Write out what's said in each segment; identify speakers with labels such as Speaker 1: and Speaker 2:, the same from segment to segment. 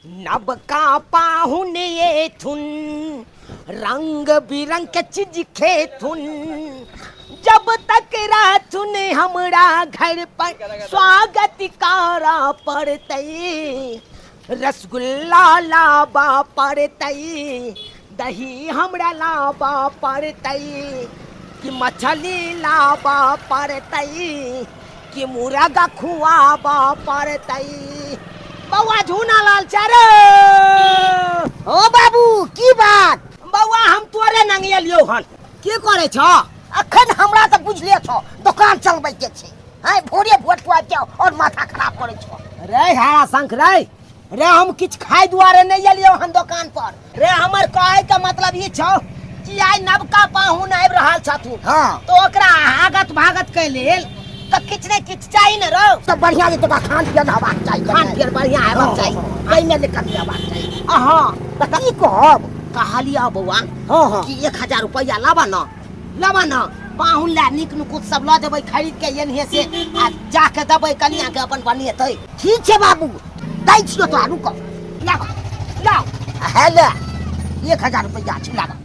Speaker 1: नबका पाहुन एथुन रंग बिरंग के चीज खेथुन जब तक रहथुन हमरा घर पर स्वागत करा पड़तै रसगुल्ला लाबा पड़तै दही हमरा लाबा पड़तै कि मछली लाबा पड़तै कि मुर्गा खुआबा पड़तै। बौआ झूना लाल चारो।
Speaker 2: ओ बाबू की बात?
Speaker 1: बौआ हम तोरे नंगियलियौ हन,
Speaker 2: की करे छ अखन? हमरा तऽ बुझले छ दोकान चलबै के छै। हैं भोरे भोर तू आबि के और माथा खराब करे छ।
Speaker 1: रे हारा शंख रे, रे हम किछु खाइ दुआरे नहि एलियौ हन दोकान पर रे। हमर कहै के मतलब ई छौ कि आइ नवका पाहुन आबि रहल छथुन।
Speaker 2: हाँ।
Speaker 1: तो ओकरा आगत भागत के लेल तऽ किछु ने किछु चाही ने रौ।
Speaker 2: तऽ बढ़िया जे तोरा खान पियन हेबाक चाही।
Speaker 1: खान पियन बढ़िया हेबाक चाही, एहिमे नहि कमी हेबाक चाही।
Speaker 2: अहाँ तऽ की कहब?
Speaker 1: कहलियौ बौआ।
Speaker 2: हाँ हाँ।
Speaker 1: कि 1000 रुपैआ लाबऽ न, लाबऽ न, पाहुन लए नीक नुकुत सब लऽ जेबै खरीद के एनहे से आ जाके देबै कनिया के, अपन बनेतै।
Speaker 2: ठीक छै बाबू, दै छियौ तोरा, रुक।
Speaker 1: लाबऽ लाउ।
Speaker 2: हे ले, 1000 रुपैआ छै, लाबऽ।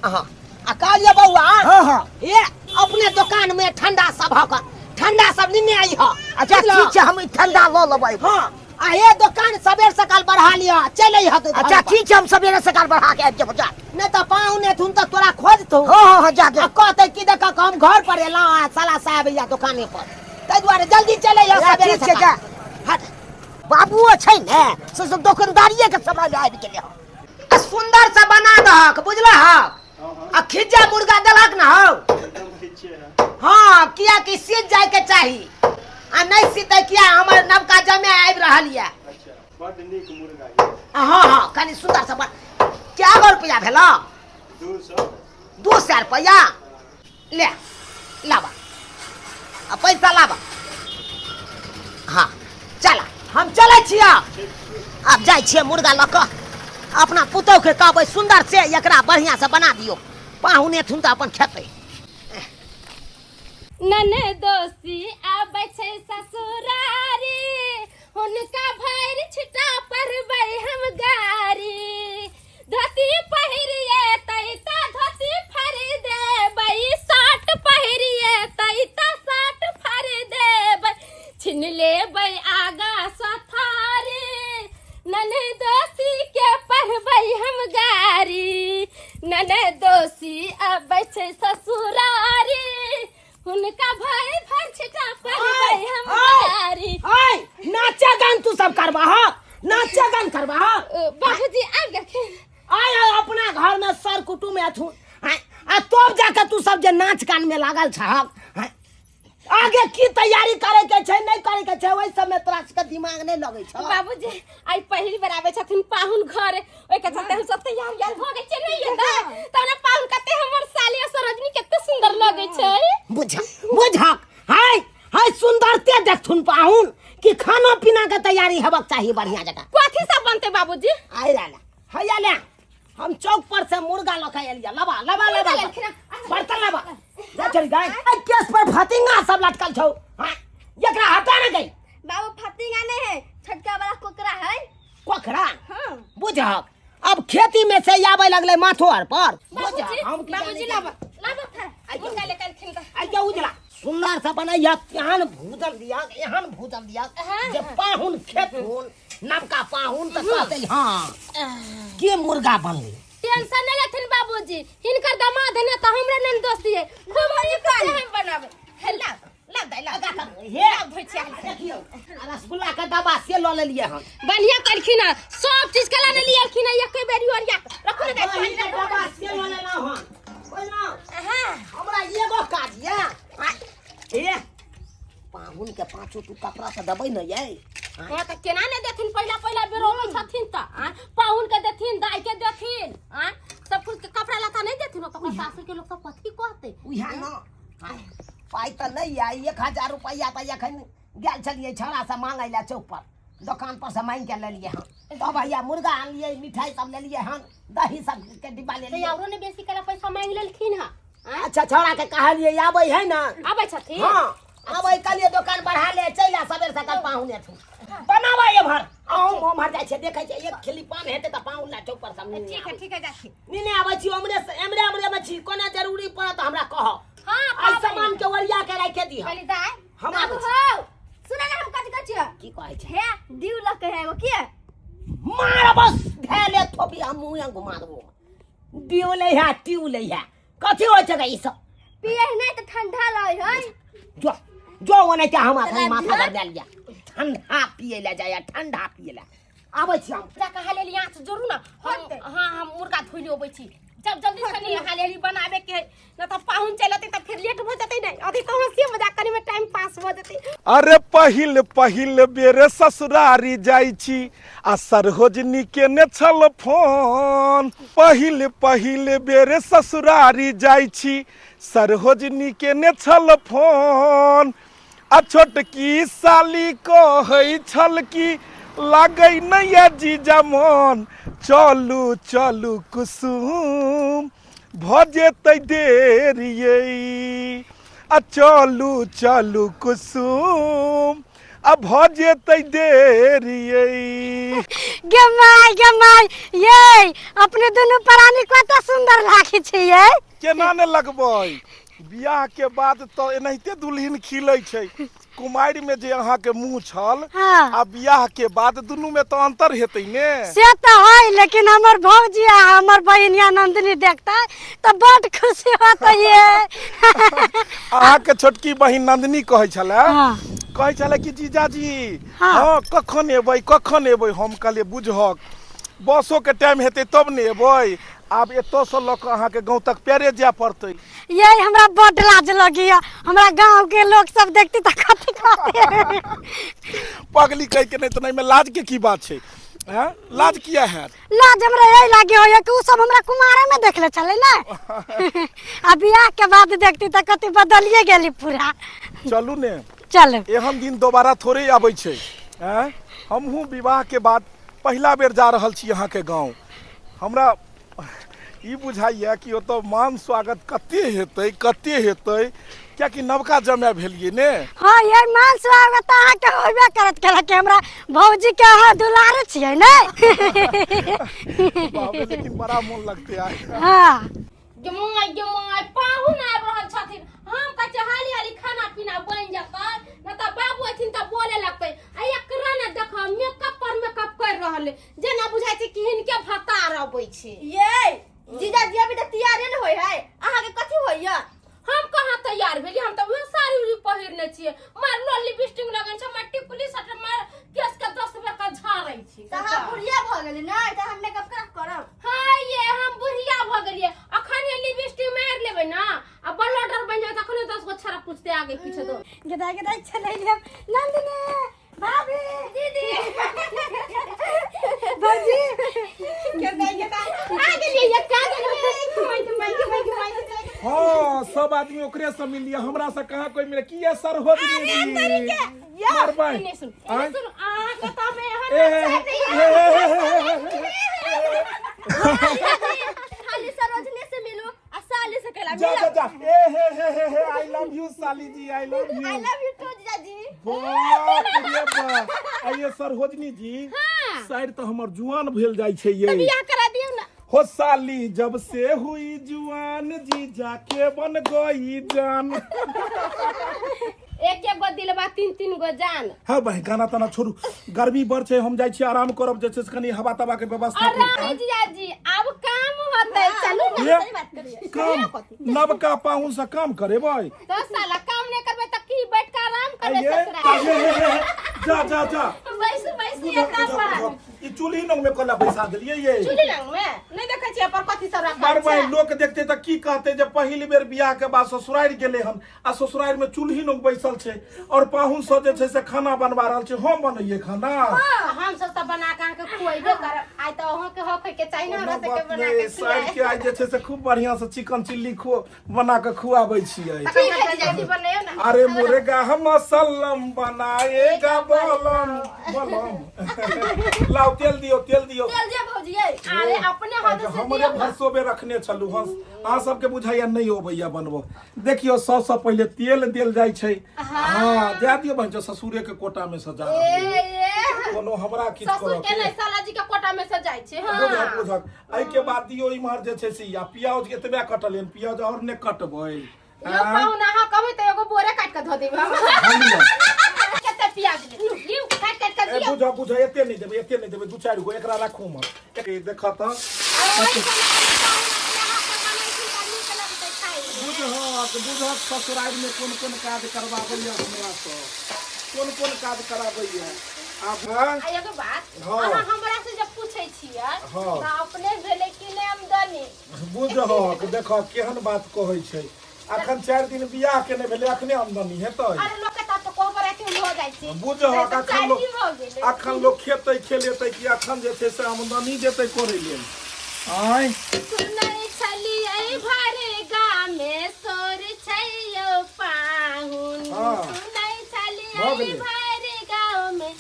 Speaker 1: अहाँ आ कहलियै बौआ।
Speaker 2: हाँ हाँ।
Speaker 1: ए अपने दोकान में ठंडा सब हक, ठंडा सब लेने आई ह।
Speaker 2: अच्छा ठीक छै, हम ई ठंडा लऽ लेबै।
Speaker 1: हाँ आ ये दोकान सबेर सकाल बढ़ा लिअ, चलि अइहऽ तू घर
Speaker 2: अच्छा
Speaker 1: पर।
Speaker 2: ठीक छै, हम सबेरे सकाल बढ़ा के आबि जेबो, जा।
Speaker 1: नहि तऽ पाहुन एथुन तऽ तोरा खोजतौ।
Speaker 2: हाँ हाँ हाँ, जा जा।
Speaker 1: आ कहतै कि देख हम घर पर एलहुँ आ साला साहब या दोकाने पर, ताहि दुआरे जल्दी चलि अइहऽ
Speaker 2: अच्छा,
Speaker 1: सबेरे
Speaker 2: ठीक छै,
Speaker 1: सकाल।
Speaker 2: जा।
Speaker 1: हट।
Speaker 2: बाबुओ छै ने से सब दोकानदारिये के समय आबि गेलै हन।
Speaker 1: आ सुंदर से बना दहक, बुझलहक? आ खिज्जा मुर्गा देलहक न हौ? हाँ, किया कि सीज जाय के चाही आ नहीं सीते किया हमर नवका जमे आबि रहल ये।
Speaker 3: अच्छा, बड नीक मुर्गा ये।
Speaker 1: हाँ हाँ, कनि सुंदर से बन। क्या गो रुपया भेलो?
Speaker 3: 200।
Speaker 1: 200 रुपया ले लाबा आ पैसा लाबा। हाँ चला, हम चलै छियै, आब जाइ छियै मुर्गा लऽ कऽ। अपना पुतोहके कहबै सुंदर से एकरा बढ़िआँ से बना दियौ, पाहुन एथुन तऽ अपन खेतै।
Speaker 4: ननदोसी आबै छै ससुरारी, हुनका भरि छिटा पढ़बै हम गारी। धोती पहिरिए तैता धोती फाड़ि देबै, शर्ट पहिरिए तैता शर्ट फाड़ि देबै, छिन लेबै आगा सथारी। ननदोसी के पढ़बै हम गारी। ननदोसी आबै छै ससुरारी, हुनका भरि भरि छिटा पढ़बै हम गारी।
Speaker 1: ओए नाचा गान तू सब करबा ह? नाचा गान करबा ह?
Speaker 4: बाबूजी आबि गेलखिन।
Speaker 1: आय आय अपना घर में सर कुटुम एथुन आय, आ तब जाके तू सब जे नाच गान में लागल छहक आय, आगे की तैयारी करे के छै नहीं करे के छै ओहि सब में तोरा सबके दिमाग नहीं लगै छौ।
Speaker 4: बाबूजी आइ पहिल बेर आबै छथिन पाहुन घर, ओहिके चलते हम सब तैयार यार भऽ गेल छियै। नहीं हेतै तब ने पाहुन कते हमर साली आ सरोजनी कते सुंदर लगै छै।
Speaker 1: बुझ बुझक हाय हाय सुंदरते देखथुन पाहुन कि खाना पीना के तैयारी हेबाक चाही बढ़िया जकाँ।
Speaker 4: कथी सब बनतै बाबूजी?
Speaker 1: आइ ला ला हैया ले, हम चौक पर से मुर्गा लऽ के एलियै। लबा लबा लबा,
Speaker 4: मुर्गा लेलखिन हँ।
Speaker 1: बर्तन लबा जा चल गाय। ए केस पर फतिंगा सब लटकल छौ। हाँ, एकरा हटा ना गई।
Speaker 5: बाबू फतिंगा नहीं है, छोटका वाला कोकरा है।
Speaker 1: कोकरा?
Speaker 5: हाँ।
Speaker 1: बुझक अब खेती में से आवे लगले माथो आर पर।
Speaker 4: बाबूजी,
Speaker 1: बुझक, हम की
Speaker 4: बाबूजी
Speaker 1: जाने।
Speaker 4: लाबा लाबा था मुर्गा लेके एलखिन तऽ।
Speaker 1: आई के उजला सुंदर से बनैया, एहन भूजल दिया, एहन भूजल दिया
Speaker 4: हाँ।
Speaker 1: जे पाहुन खेथुन नवका पाहुन तऽ कहतै हाँ के मुर्गा बनलै।
Speaker 4: टेंशन नहीं लेथिन बाबूजी, हिनकर दामाद है ना तऽ हमरा नहीं दोष दिए, खूब नीक से हम बनाबै। हे ला
Speaker 1: ला दाइ ला हे
Speaker 4: धोइ छियै।
Speaker 1: देखियौ आ रसगुल्ला के डब्बा से लऽ लेलियै हन।
Speaker 4: बढ़िया कलखिन हन, सब चीज के लाने लियलखिन हन, एके बेरी ओरिया के रखू ने दाइ,
Speaker 1: दही के डब्बा से लऽ लेलहुँ हन, बुझलहुँ?
Speaker 4: हाँ।
Speaker 1: हमरा एगो काज यऽ हे पाहुन के पाँचो टू कपड़ा से देबै ने यै।
Speaker 4: हाँ तऽ केना नहि देथिन, पहिला पहिला बेर अबै छथिन तऽ आँय, पाहुन के देथिन, दाइ के देथिन, आँय, सब कुछ के कपड़ा लत्ता नहीं देथिन, ओकर सासुर के लोग सब कथी कहतै?
Speaker 1: उएह न आँय, पाइ तऽ नहि यऽ, 1000 रुपैआ तऽ एखन गेल छलियै छौड़ा से मांगै लए चौक पर, दोकान पर से मांगि के लेलियै हन, तब हैया मुर्गा आनलियै, मिठाई सब लेलियै हन, दही सब के डिब्बा
Speaker 4: तऽ
Speaker 1: लेलियै।
Speaker 4: औरो ने बेसी कला पैसा मांगि लेलखिन हँ आँय?
Speaker 1: अच्छा छौड़ा के कहलियै आबै है ने?
Speaker 4: आबै छथिन।
Speaker 1: हाँ आबै, कहलियै दोकान बढ़ा ले, चलि आ सबेर सकाल पाहुन एथुन। बनाबै एम्हर आउ ओम्हर जाइ छियै, देखै छियै एक खिल्ली पान हेतै तऽ पाहुन ला चौक पर सब
Speaker 4: ठीक है, ठीक है, जाइ छी।
Speaker 1: नेने आबै छी, ओम्हरे से एम्हरे एम्हरे मे छी, कोना जरूरी पड़त हमरा कहब।
Speaker 4: हाँ,
Speaker 1: एहि
Speaker 4: कहबै।
Speaker 1: सामान के ओरिया के राखि दिह।
Speaker 4: कहली दाइ।
Speaker 1: हम आबै
Speaker 5: बाबू
Speaker 1: छी।
Speaker 5: हौ, सुन ने, हम कथी कहै छियै?
Speaker 1: की कहै छै?
Speaker 5: हे दीव लग के है एगो के
Speaker 1: मार बस धैले थोपी हम मुँह घुमा देबो। दियो लै है, ट्यू लै है, कथी होइ छै ई सब?
Speaker 5: पिए नहीं तऽ ठंडा रहै है।
Speaker 1: जो जो ओने के हम अखन
Speaker 5: तोरा
Speaker 1: माथा
Speaker 5: ध्यान-
Speaker 1: गरदा लिया, ठंडा पिए ला जाया, ठंडा पिए ला आबै छी हम।
Speaker 4: जा कहा लेली आँच जोड़ू ना हम। हाँ, हम मुर्गा धोइ ले अबै छी। जब जल्दी से नहीं हाली हाली बनाबे के है न तऽ पाहुन चलि अतै तऽ फिर लेट भऽ जेतै। नहि अथी तऽ हँसी मजाक करे में टाइम पास भऽ जेतै।
Speaker 6: अरे पहिल पहिल बेर ससुरारी जाइ छी आ सरहोजनी केने छल फोन। पहिल पहिल बेर ससुरारी जाइ छी, सरहोजनी केने छल फोन। आ छोटकी साली कहै छल कि लागै नहि ये जीजा मन। चलू चलू कुसुम, भऽ जेतै देर यै। आ चलू चलू कुसुम, आ भऽ जेतै देर यै।
Speaker 7: गे माय, गे माय ये, अपने दुनू प्राणी कते सुंदर लागे छै ये।
Speaker 6: केना ने लगबै? बियाह के बाद तऽ एनाहिते दुल्हन खिलै छै। कुमारि में जे अहाँके मुँह छल आ बियाह के बाद दुनू में तऽ अंतर हेतै ने।
Speaker 7: से तऽ है, लेकिन हमर भौजी आ हमर बहिनिया नंदिनी देखतै तऽ बड खुशी होतै ये।
Speaker 6: अहाँके छोटकी बहिन नंदिनी कहै छलै, कहै छलै कि जीजाजी, हँ, कखन एबै, कखन एबै? हम कहलियै बुझहक, बसो के टाइम हेतै तब ने एबै। आब एतऽसँ लऽ कऽ अहाँके गाँव तक पैरे जाय पड़तै।
Speaker 7: ये हमरा बड लाज लगैया, हमरा गांव के लोग सब देखते तऽ कथी कहते?
Speaker 6: पगली कहि के नहि तऽ एहिमे लाज के की बात छै? हैं, लाज किया हैत?
Speaker 7: लाज हमरा यही लागे होइया कि उ सब हमरा कुमारे में देखले छलै ने, आ बियाह के बाद देखती तऽ कथी बदलिए गेली पूरा।
Speaker 6: चलू ने।
Speaker 7: चलू।
Speaker 6: एहन दिन दोबारा थोड़े आबै छै। हैं, हमहूँ विवाह के बाद पहिला बेर जा रहल छी अहाँके गाँव। हमरा ई बुझाइए कि ओतऽ मान स्वागत कते हेतै, कते हेतै, कियाकि नवका जमाय भेलियै ने।
Speaker 7: हाँ ये मान स्वागत अहाँके होबे करत, केला कि हमरा भौजी के अहाँ दुलारे छियै ने।
Speaker 6: बाप रे, लेकिन बड़ा मोन लगतै आइ।
Speaker 7: हाँ।
Speaker 4: गे माय, गे माय, पाहुन आबि रहल छथिन। हम कहै छियै हाली हाली खाना पीना बनि जेतै न तऽ बाबू अथिन तऽ बोले लगतै। आ एकरा ने देख, मेकअप पर मेकअप कर रहल है, जेना बुझाइ छै कि हिनके भतार अबै छै।
Speaker 5: ये जीजा जी अभी तऽ तैयारे ने होय है, अहाँके कथी होइया?
Speaker 4: हम कहाँ तैयार भेली? हम तऽ उहे साड़ी उड़ी पहिरने छियै, मार लोल लिपस्टिक लगन छै, मार टिकुली सट, मार केस के 10 बेर के झाड़ै छी।
Speaker 5: तऽ अहाँ बुढ़िया भऽ गेली ने तऽ हम मेकअप केना करब?
Speaker 4: हाँ ये हम बुढ़िया भऽ गेलियै। अखन ये लिपस्टिक मारि लेबै ने आ ब्लडर बनि जेबै, तखने 10 गो छड़ा पूछते आगे पीछे दो।
Speaker 7: गदाई गदाई चलै हम। नंदिनी भाभी, दीदी, भौजी।
Speaker 4: गदाई गदाई आ गेलियै ये, का गेलियै? घुमाइ घुमाइ घुमाइ घुमाइ।
Speaker 6: हाँ, सब आदमी ओकरे से मिलिए, हमरा से कहाँ कोई मिले? की ये सर हो जी मारबै?
Speaker 4: एने सुन, एने
Speaker 6: आँय?
Speaker 4: सुन, अहाँके तऽ हम एहन
Speaker 6: ए, ए, ए, ए, ए, ए,
Speaker 5: खाली सरोजनी से मिलू आ साली से केला
Speaker 6: जा जा जा, ए हे हे हे हे, I love you साली जी, I love you.
Speaker 5: I love you too जीजा जी।
Speaker 6: बाप रे बाप, आइए सरहोजनी जी। साइड तऽ हमर जुआन भेल जाइ छै ये।
Speaker 4: बियाह करा दियौ ने।
Speaker 6: हो साली जब से हुई जुआन, जीजा के बन गई जान।
Speaker 4: एक एक गो दिलबा, तीन तीन गो जान।
Speaker 6: हाँ भाई, गाना ताना छोड़ू, गर्मी बड़ छै, हम जाइ छी आराम करब, जे छै से कनी हवा तवा के व्यवस्था
Speaker 4: और
Speaker 6: करू।
Speaker 4: रानी जीजाजी, आब काम होतै, चलू ने।
Speaker 6: ये काम? नवका पाहुन से काम करेबै?
Speaker 4: तो साला काम नहीं करबै तऽ की बैठ के आराम करबै?
Speaker 6: आइए
Speaker 4: ससुराल
Speaker 6: ये, ये, ये, जा जा जा।
Speaker 4: बैस बैस।
Speaker 6: बुझक,
Speaker 4: एता
Speaker 6: बुझक,
Speaker 4: पर
Speaker 6: बुझक। ई चूल्ही नंग में कोना बैसा देलियै ये?
Speaker 4: चूल्ही लग में नहीं देखै छियै, पर कथी सब रखल
Speaker 6: मरबै
Speaker 4: छै?
Speaker 6: लोक देखते तऽ की कहते जे पहिल बेर बियाह के बाद ससुरारि गेलै हन आ ससुरारि में चूल्ही नंग बैसल छै और पाहुन सब जे छै से खाना बनवा रहल छै। हम बनैये खाना?
Speaker 4: हाँ, हम सब तऽ बना के अहाँके खुएबे करब। आइ तऽ अहाँ के हक के चाही ने हमरा
Speaker 6: कोनो
Speaker 4: सबके
Speaker 6: बात
Speaker 4: बना
Speaker 6: नहि
Speaker 4: के
Speaker 6: साइड के आइ जे छै से खूब बढ़िया से चिकन चिल्ली खो बना के खुआबै छियै।
Speaker 4: ठीक है जीजाजी, बनैयो ना।
Speaker 6: अरे मुर्गा हम मसलम बनाएगा बलम बलम। लाओ तेल दियो, तेल दियो।
Speaker 5: तेल दिया भौजी ये।
Speaker 4: अरे अपने हाथ से
Speaker 6: हमरे
Speaker 4: दियो ना।
Speaker 6: भरसोबे रखने छलू हंस, अहाँ सबके बुझाइया नहि अबैया बनबो। देखियो सबसँ पहिले तेल देल जाइ छै। हाँ दए दियो बहन, ससुरे के कोटा में से जा
Speaker 4: ए
Speaker 6: रहल है।
Speaker 4: ए
Speaker 6: कोनो हमरा किछु
Speaker 4: ससुर
Speaker 6: करऽ
Speaker 4: के
Speaker 6: के
Speaker 4: नहि, साला जी के कोटा में से जाइ छै। हाँ
Speaker 6: बुझक बुझक। एहिके बाद दियो इम्हर जे छै से या प्याज एतबे कटलियन, प्याज आओर नहि कटबै।
Speaker 4: यो पाहुन अहाँ कहबै तऽ एगो बोरे काटि कऽ धऽ देबै हम।
Speaker 6: लिअ।
Speaker 4: कते प्याज लिउ लिउ, काटि काटि कऽ
Speaker 6: ए
Speaker 4: दियौ।
Speaker 6: बुझ बुझ, एते नहि देबै, एते नहि देबै, दू चारि गो एकरा राखू उम्हर। ए देख तऽ बुझहक बुझहक, ससुरारि में कोन कोन काज करबाबैया हमरा सँ, कोन कोन काज कराबैया आब। हाँ?
Speaker 4: आ एगो बात,
Speaker 6: हाँ।
Speaker 4: अहाँ हमरा से जब पूछै छियै
Speaker 6: हाँ।
Speaker 4: तऽ अपने भेलै कि नहि आमदनी?
Speaker 6: बुझहक, देख केहन बात कहै छै। अखन 4 दिन बियाह के नहि भेलै, अखने आमदनी हेतै?
Speaker 4: अरे लोक के तऽ कोबर राति में भऽ जाइ छै।
Speaker 6: बुझहक
Speaker 4: तऽ
Speaker 6: अखन
Speaker 4: चारि
Speaker 6: लोक
Speaker 4: दिन भऽ गेलै।
Speaker 6: अखन लोक खेतै खेलेतै कि अखन जे छै से आमदनी जेतै करै लेल? आँय
Speaker 4: सुनै छलियै भरे गामे सोर छै यौ पाहुन।
Speaker 6: हाँ।
Speaker 4: सुनै छलियै
Speaker 6: भऽ गेलै।
Speaker 4: भरे गाँवमे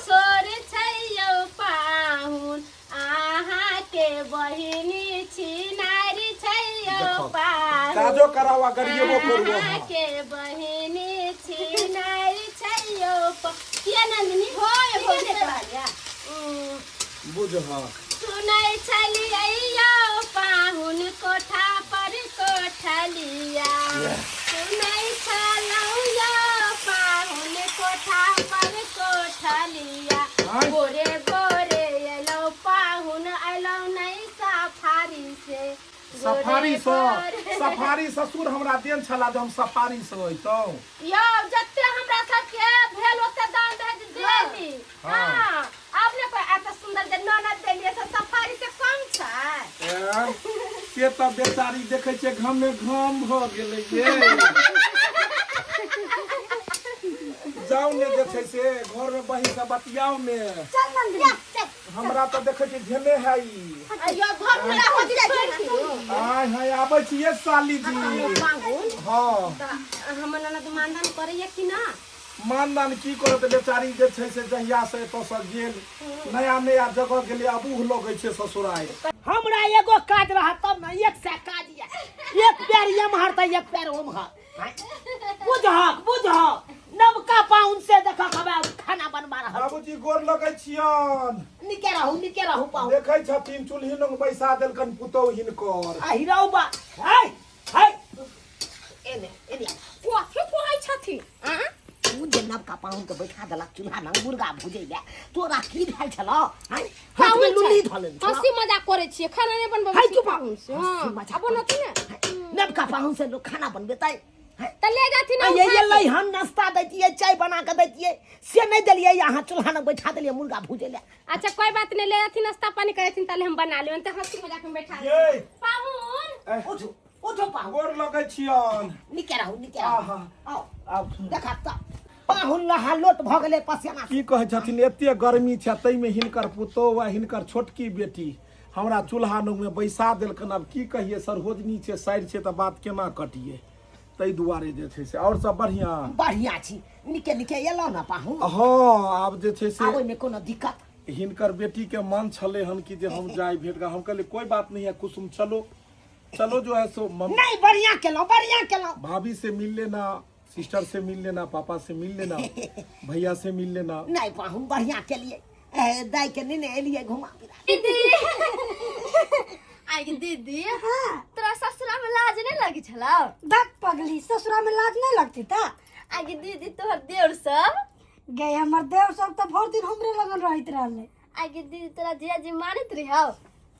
Speaker 4: सोर छै यौ पाहुन, अहाँके बहिनी छिनारी छै यौ
Speaker 6: देखो,
Speaker 4: पाहुन।
Speaker 6: काजो कराओ आ गरिएबो करू अहाँ।
Speaker 4: अहाँके बहिनी छिनारी छै यौ किया नंदिनी
Speaker 5: होय
Speaker 4: ठीके
Speaker 5: भौजी
Speaker 4: ने कहलियै?
Speaker 6: बुझहक।
Speaker 4: सुनै छलियै यौ पाहुन कोठा पर कोठलिया, सुनै छलहुँ यौ पाहुन कोठा पर कोठलिया,
Speaker 6: आँय?
Speaker 4: बोरे बोरे एलहुँ पाहुन, एलहुँ नहि सफारी से।
Speaker 6: सफारी
Speaker 4: गोरे
Speaker 6: सँ
Speaker 4: गोरे।
Speaker 6: सफारी ससुर हमरा देन छला जे हम सफारी से अइतहुँ।
Speaker 4: यौ जते हमरा सबके भेल ओते दान दहेज देली।
Speaker 6: हाँ।
Speaker 4: हाँ, आब ने कोई एते सुंदर जे ननद देलियै से सफारी से कम छै?
Speaker 6: ए, से तऽ बेचारी देखै छियै घामे घाम भऽ गेलै ये। जाउ ने जे छै से घर में बहिन से बतियाउ ने।
Speaker 7: चल नंदिनी।
Speaker 6: हमरा तऽ देखै छियै झेले है ई।
Speaker 4: अयो घर में राखो छोड़ि दियौ।
Speaker 6: आय हाय आबै छियै साली जी।
Speaker 4: पाहुन
Speaker 6: हाँ
Speaker 4: तऽ हमर ननद मानदान करैया कि ना?
Speaker 6: मानदान की करत बेचारी, जे छै से जहिया से एतऽ से गेल नया नया जगह गेलै, अबूह लगै छै ससुरारि।
Speaker 1: हमरा एगो काज रहत तब ने, एक सए काज यऽ, एक पैर एम्हर तऽ एक पैर ओम्हर। बुझहक बुझहक, नवका पाहुन से देखक हवे खाना बनबा रहल छै।
Speaker 6: बाबूजी गोर लगै छियन।
Speaker 1: नीके रहू, नीके रहू पाहुन।
Speaker 6: देखै छथिन चूल्ही लग बैसा देलकन पुतोहु हिनकर।
Speaker 1: आ हिरौ बा है है एने एने
Speaker 4: कथी कहै छथिन? आँ?
Speaker 1: तू जे नवका पाहुन के बैठा देलक चूल्हा लग मुर्गा भुजै ले, तोरा की भेल छलौ? आँय? हाथ में लुल्ली धऽ लेने छलौ।
Speaker 4: हंसी मजाक करै छियै, खाना नहि बनबै
Speaker 1: है
Speaker 4: छी
Speaker 1: चुप।
Speaker 4: पाहुन से।
Speaker 1: हंसी
Speaker 4: हाँ
Speaker 1: मजाक
Speaker 4: आब बनती ने।
Speaker 1: नवका पाहुन से लोग खाना बनबेतै?
Speaker 4: तऽ ले जाथिन
Speaker 1: आ ये
Speaker 4: उठा
Speaker 1: ये
Speaker 4: के।
Speaker 1: लै हम नाश्ता दैतियै, चाय बना के दैतियै, से नहि देलियै, अहाँ चूल्हा लग बैठा देलियै मुर्गा भुजै ले।
Speaker 4: अच्छा कोई बात नहीं, ले जाथिन नाश्ता पानी करेथिन ताले हम बना लेबन। तऽ हंसी मजाक में बैठा
Speaker 6: ये।
Speaker 4: पाहुन।
Speaker 6: ए,
Speaker 1: उठू उठू पाहुन।
Speaker 6: गोर लगै छियन।
Speaker 1: नीके रहू, नीके रहू।
Speaker 6: आहा।
Speaker 1: आउ
Speaker 6: आब
Speaker 1: देखा तऽ पाहुन लहा लोट भऽ गेलै पसेना।
Speaker 6: की कहै छथिन, एते गर्मी छै ताहिमे हिनकर पुतोहु आ हिनकर छोटकी बेटी हमरा चूल्हा लग में बैसा देलकन। आब की कहिए, सरहोजनी छै, साइर छै, तऽ बात केना कटिए? ताहि दुआरे जे छै से आओर सब बढ़िआँ?
Speaker 1: बढ़िआँ छी, नीके नीके एलहुँ ने पाहुन?
Speaker 6: हँ, आब जे छै से
Speaker 1: आब ओहिमे कोनो दिक्कत?
Speaker 6: हिनकर बेटी के मन छलै हन कि जे हम जाय भेट। हम कहलियै कोई बात नहीं है कुसुम, चलो चलो जो है सो मम्मी।
Speaker 1: नहीं, बढ़िया केलहुँ, बढ़िया केलहुँ।
Speaker 6: भाभी से मिल लेना, सिस्टर से मिल लेना, पापा से मिल लेना, भैया से मिल लेना।
Speaker 1: नहीं पाहुन, बढ़िया केलिए, दाई के नेने एलिए घुमा फिरा।
Speaker 5: दीदी, आइ गे दीदी।
Speaker 7: हाँ।
Speaker 5: तोरा ससुरा में लाज नहीं लगी छलौ?
Speaker 7: धक पगली, ससुरा में लाज नहीं लगती ता?
Speaker 5: आइ गे दीदी, तोहर देवर सब?
Speaker 7: गए हमर देव सब तऽ भरि दिन हमरे लगन रहैत रहले।
Speaker 5: आइ गे दीदी, तोरा जीजाजी मानैत रहौ?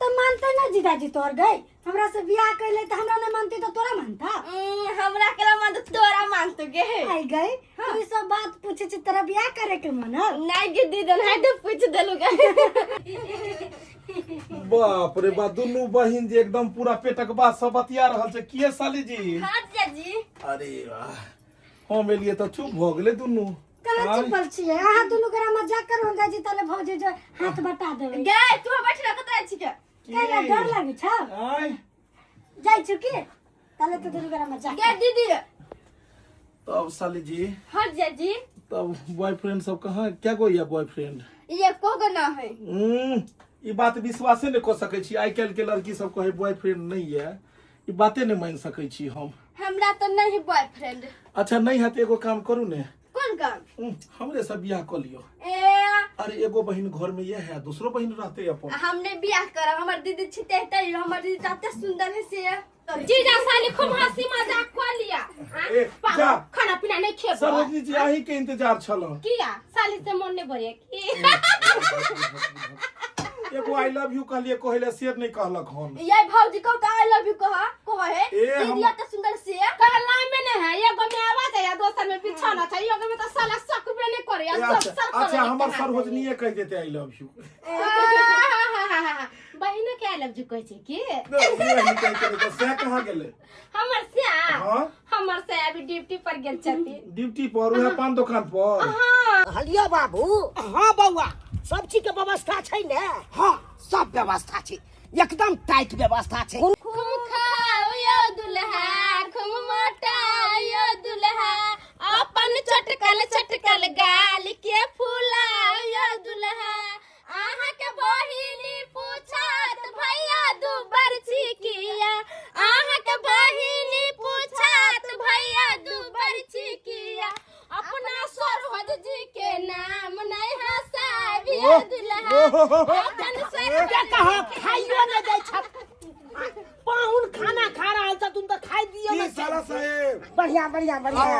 Speaker 7: तऽ मानते ना जीजाजी तोहर गई, हमरा से बियाह कैले तऽ हमरा नहीं मानती तऽ तोरा मानता?
Speaker 5: हमरा केला मानतो, तोरा मानतो गे।
Speaker 7: आई गई। हाँ। तू ई सब बात पूछे छी, तोरा बियाह करे के मन है?
Speaker 5: नहीं गे दीदी, नहीं तो पूछ देलु गे।
Speaker 6: बाप रे बा, दुनू बहिन जे एकदम पूरा पेटक बात सब बतिया रहल छै। किए साली जी?
Speaker 5: हाँ जीजाजी।
Speaker 6: अरे वाह, हम एलियै तऽ चुप भऽ गेलै दुनू।
Speaker 7: कहाँ
Speaker 6: आँय?
Speaker 7: चुपल छियै अहाँ दुनू गोरा मजाक करू, हम जाइ छी तले भौजी जो हाथ बटा देबै।
Speaker 5: गे तू बैठ रह। जाइ छी के
Speaker 7: कैला डर लागै छ
Speaker 6: आय
Speaker 7: जाइ छु के ताले तो दुनू गोरा मजाक
Speaker 5: गे दीदी
Speaker 6: तब साली जी
Speaker 4: हाँ जीजाजी
Speaker 6: तब बॉयफ्रेंड सब कहाँ क्या गो ये बॉयफ्रेंड
Speaker 5: ये को गो ना है
Speaker 6: ई बात विश्वासे नहीं कऽ सकै छी आइ काल्हि के लड़की सब कहै बॉयफ्रेंड नहीं ये ई बाते नहीं मानि सकै छी हम
Speaker 5: हमरा तो नहीं बॉयफ्रेंड
Speaker 6: अच्छा नहीं है तो एगो काम करू ने
Speaker 5: कौन काम
Speaker 6: हमरे से बियाह कऽ लियो
Speaker 5: ए
Speaker 6: अरे एगो बहिन घर में ये है दूसरो बहिन रहते अपन
Speaker 5: हमने बियाह करब हमर दीदी छिते तै हमर दीदी तते सुंदर है से
Speaker 4: जीजा साली खूब हंसी मजाक कर लिया हाँ?
Speaker 6: ए, जा।
Speaker 4: खाना पीना नहीं खेबो
Speaker 6: सरोजनी जी अहीं के इंतजार छल
Speaker 4: किया साली से मन नहीं भरे की
Speaker 6: एगो I love you कहलिए कहले से नहीं कहलक हन
Speaker 5: ये भौजी कहू तो I love you कह कह है
Speaker 6: ए, हम-
Speaker 5: दीदी एते सुंदर से
Speaker 4: कहला में नहीं है एगो में आवाज है दोसर में बिछाना चाहिए एगो में तो साला सकबे नहीं करे
Speaker 6: ए, अच्छा अच्छा हमर सरोजनीये कहि देते I love you
Speaker 4: बहिनो के I love you कहै छै की
Speaker 6: से कहाँ गेलै
Speaker 4: हमर से
Speaker 6: हाँ?
Speaker 4: हमर से अभी ड्यूटी पर गेल छथिन
Speaker 6: ड्यूटी पर उहे पान दुकान पर
Speaker 1: हलियो बाबू
Speaker 2: हाँ बौआ सब चीज के व्यवस्था छै ने
Speaker 1: हाँ सब व्यवस्था छै एकदम टाइट व्यवस्था छै
Speaker 4: खूब खाओ यो दुल्हा खूब मोटाओ यो दुल्हा अपन चटकल चटकल गाल के फुलाओ यो दुल्हा अहाँ के बहिनी पूछत भैया दुबर छिकिया अहाँ के बहिनी पूछत भैया दुबर छिकिया अपना सरोज जी के नाम नहीं हंसाबियो दुल्हा अपन सरोज
Speaker 1: के कहा खाइयो नहि दै छथ पाहुन खाना खा रहल छथुन तऽ खाइ दियौ
Speaker 6: की
Speaker 1: ने
Speaker 6: साला साहेब
Speaker 2: बढ़िया बढ़िया बढ़िया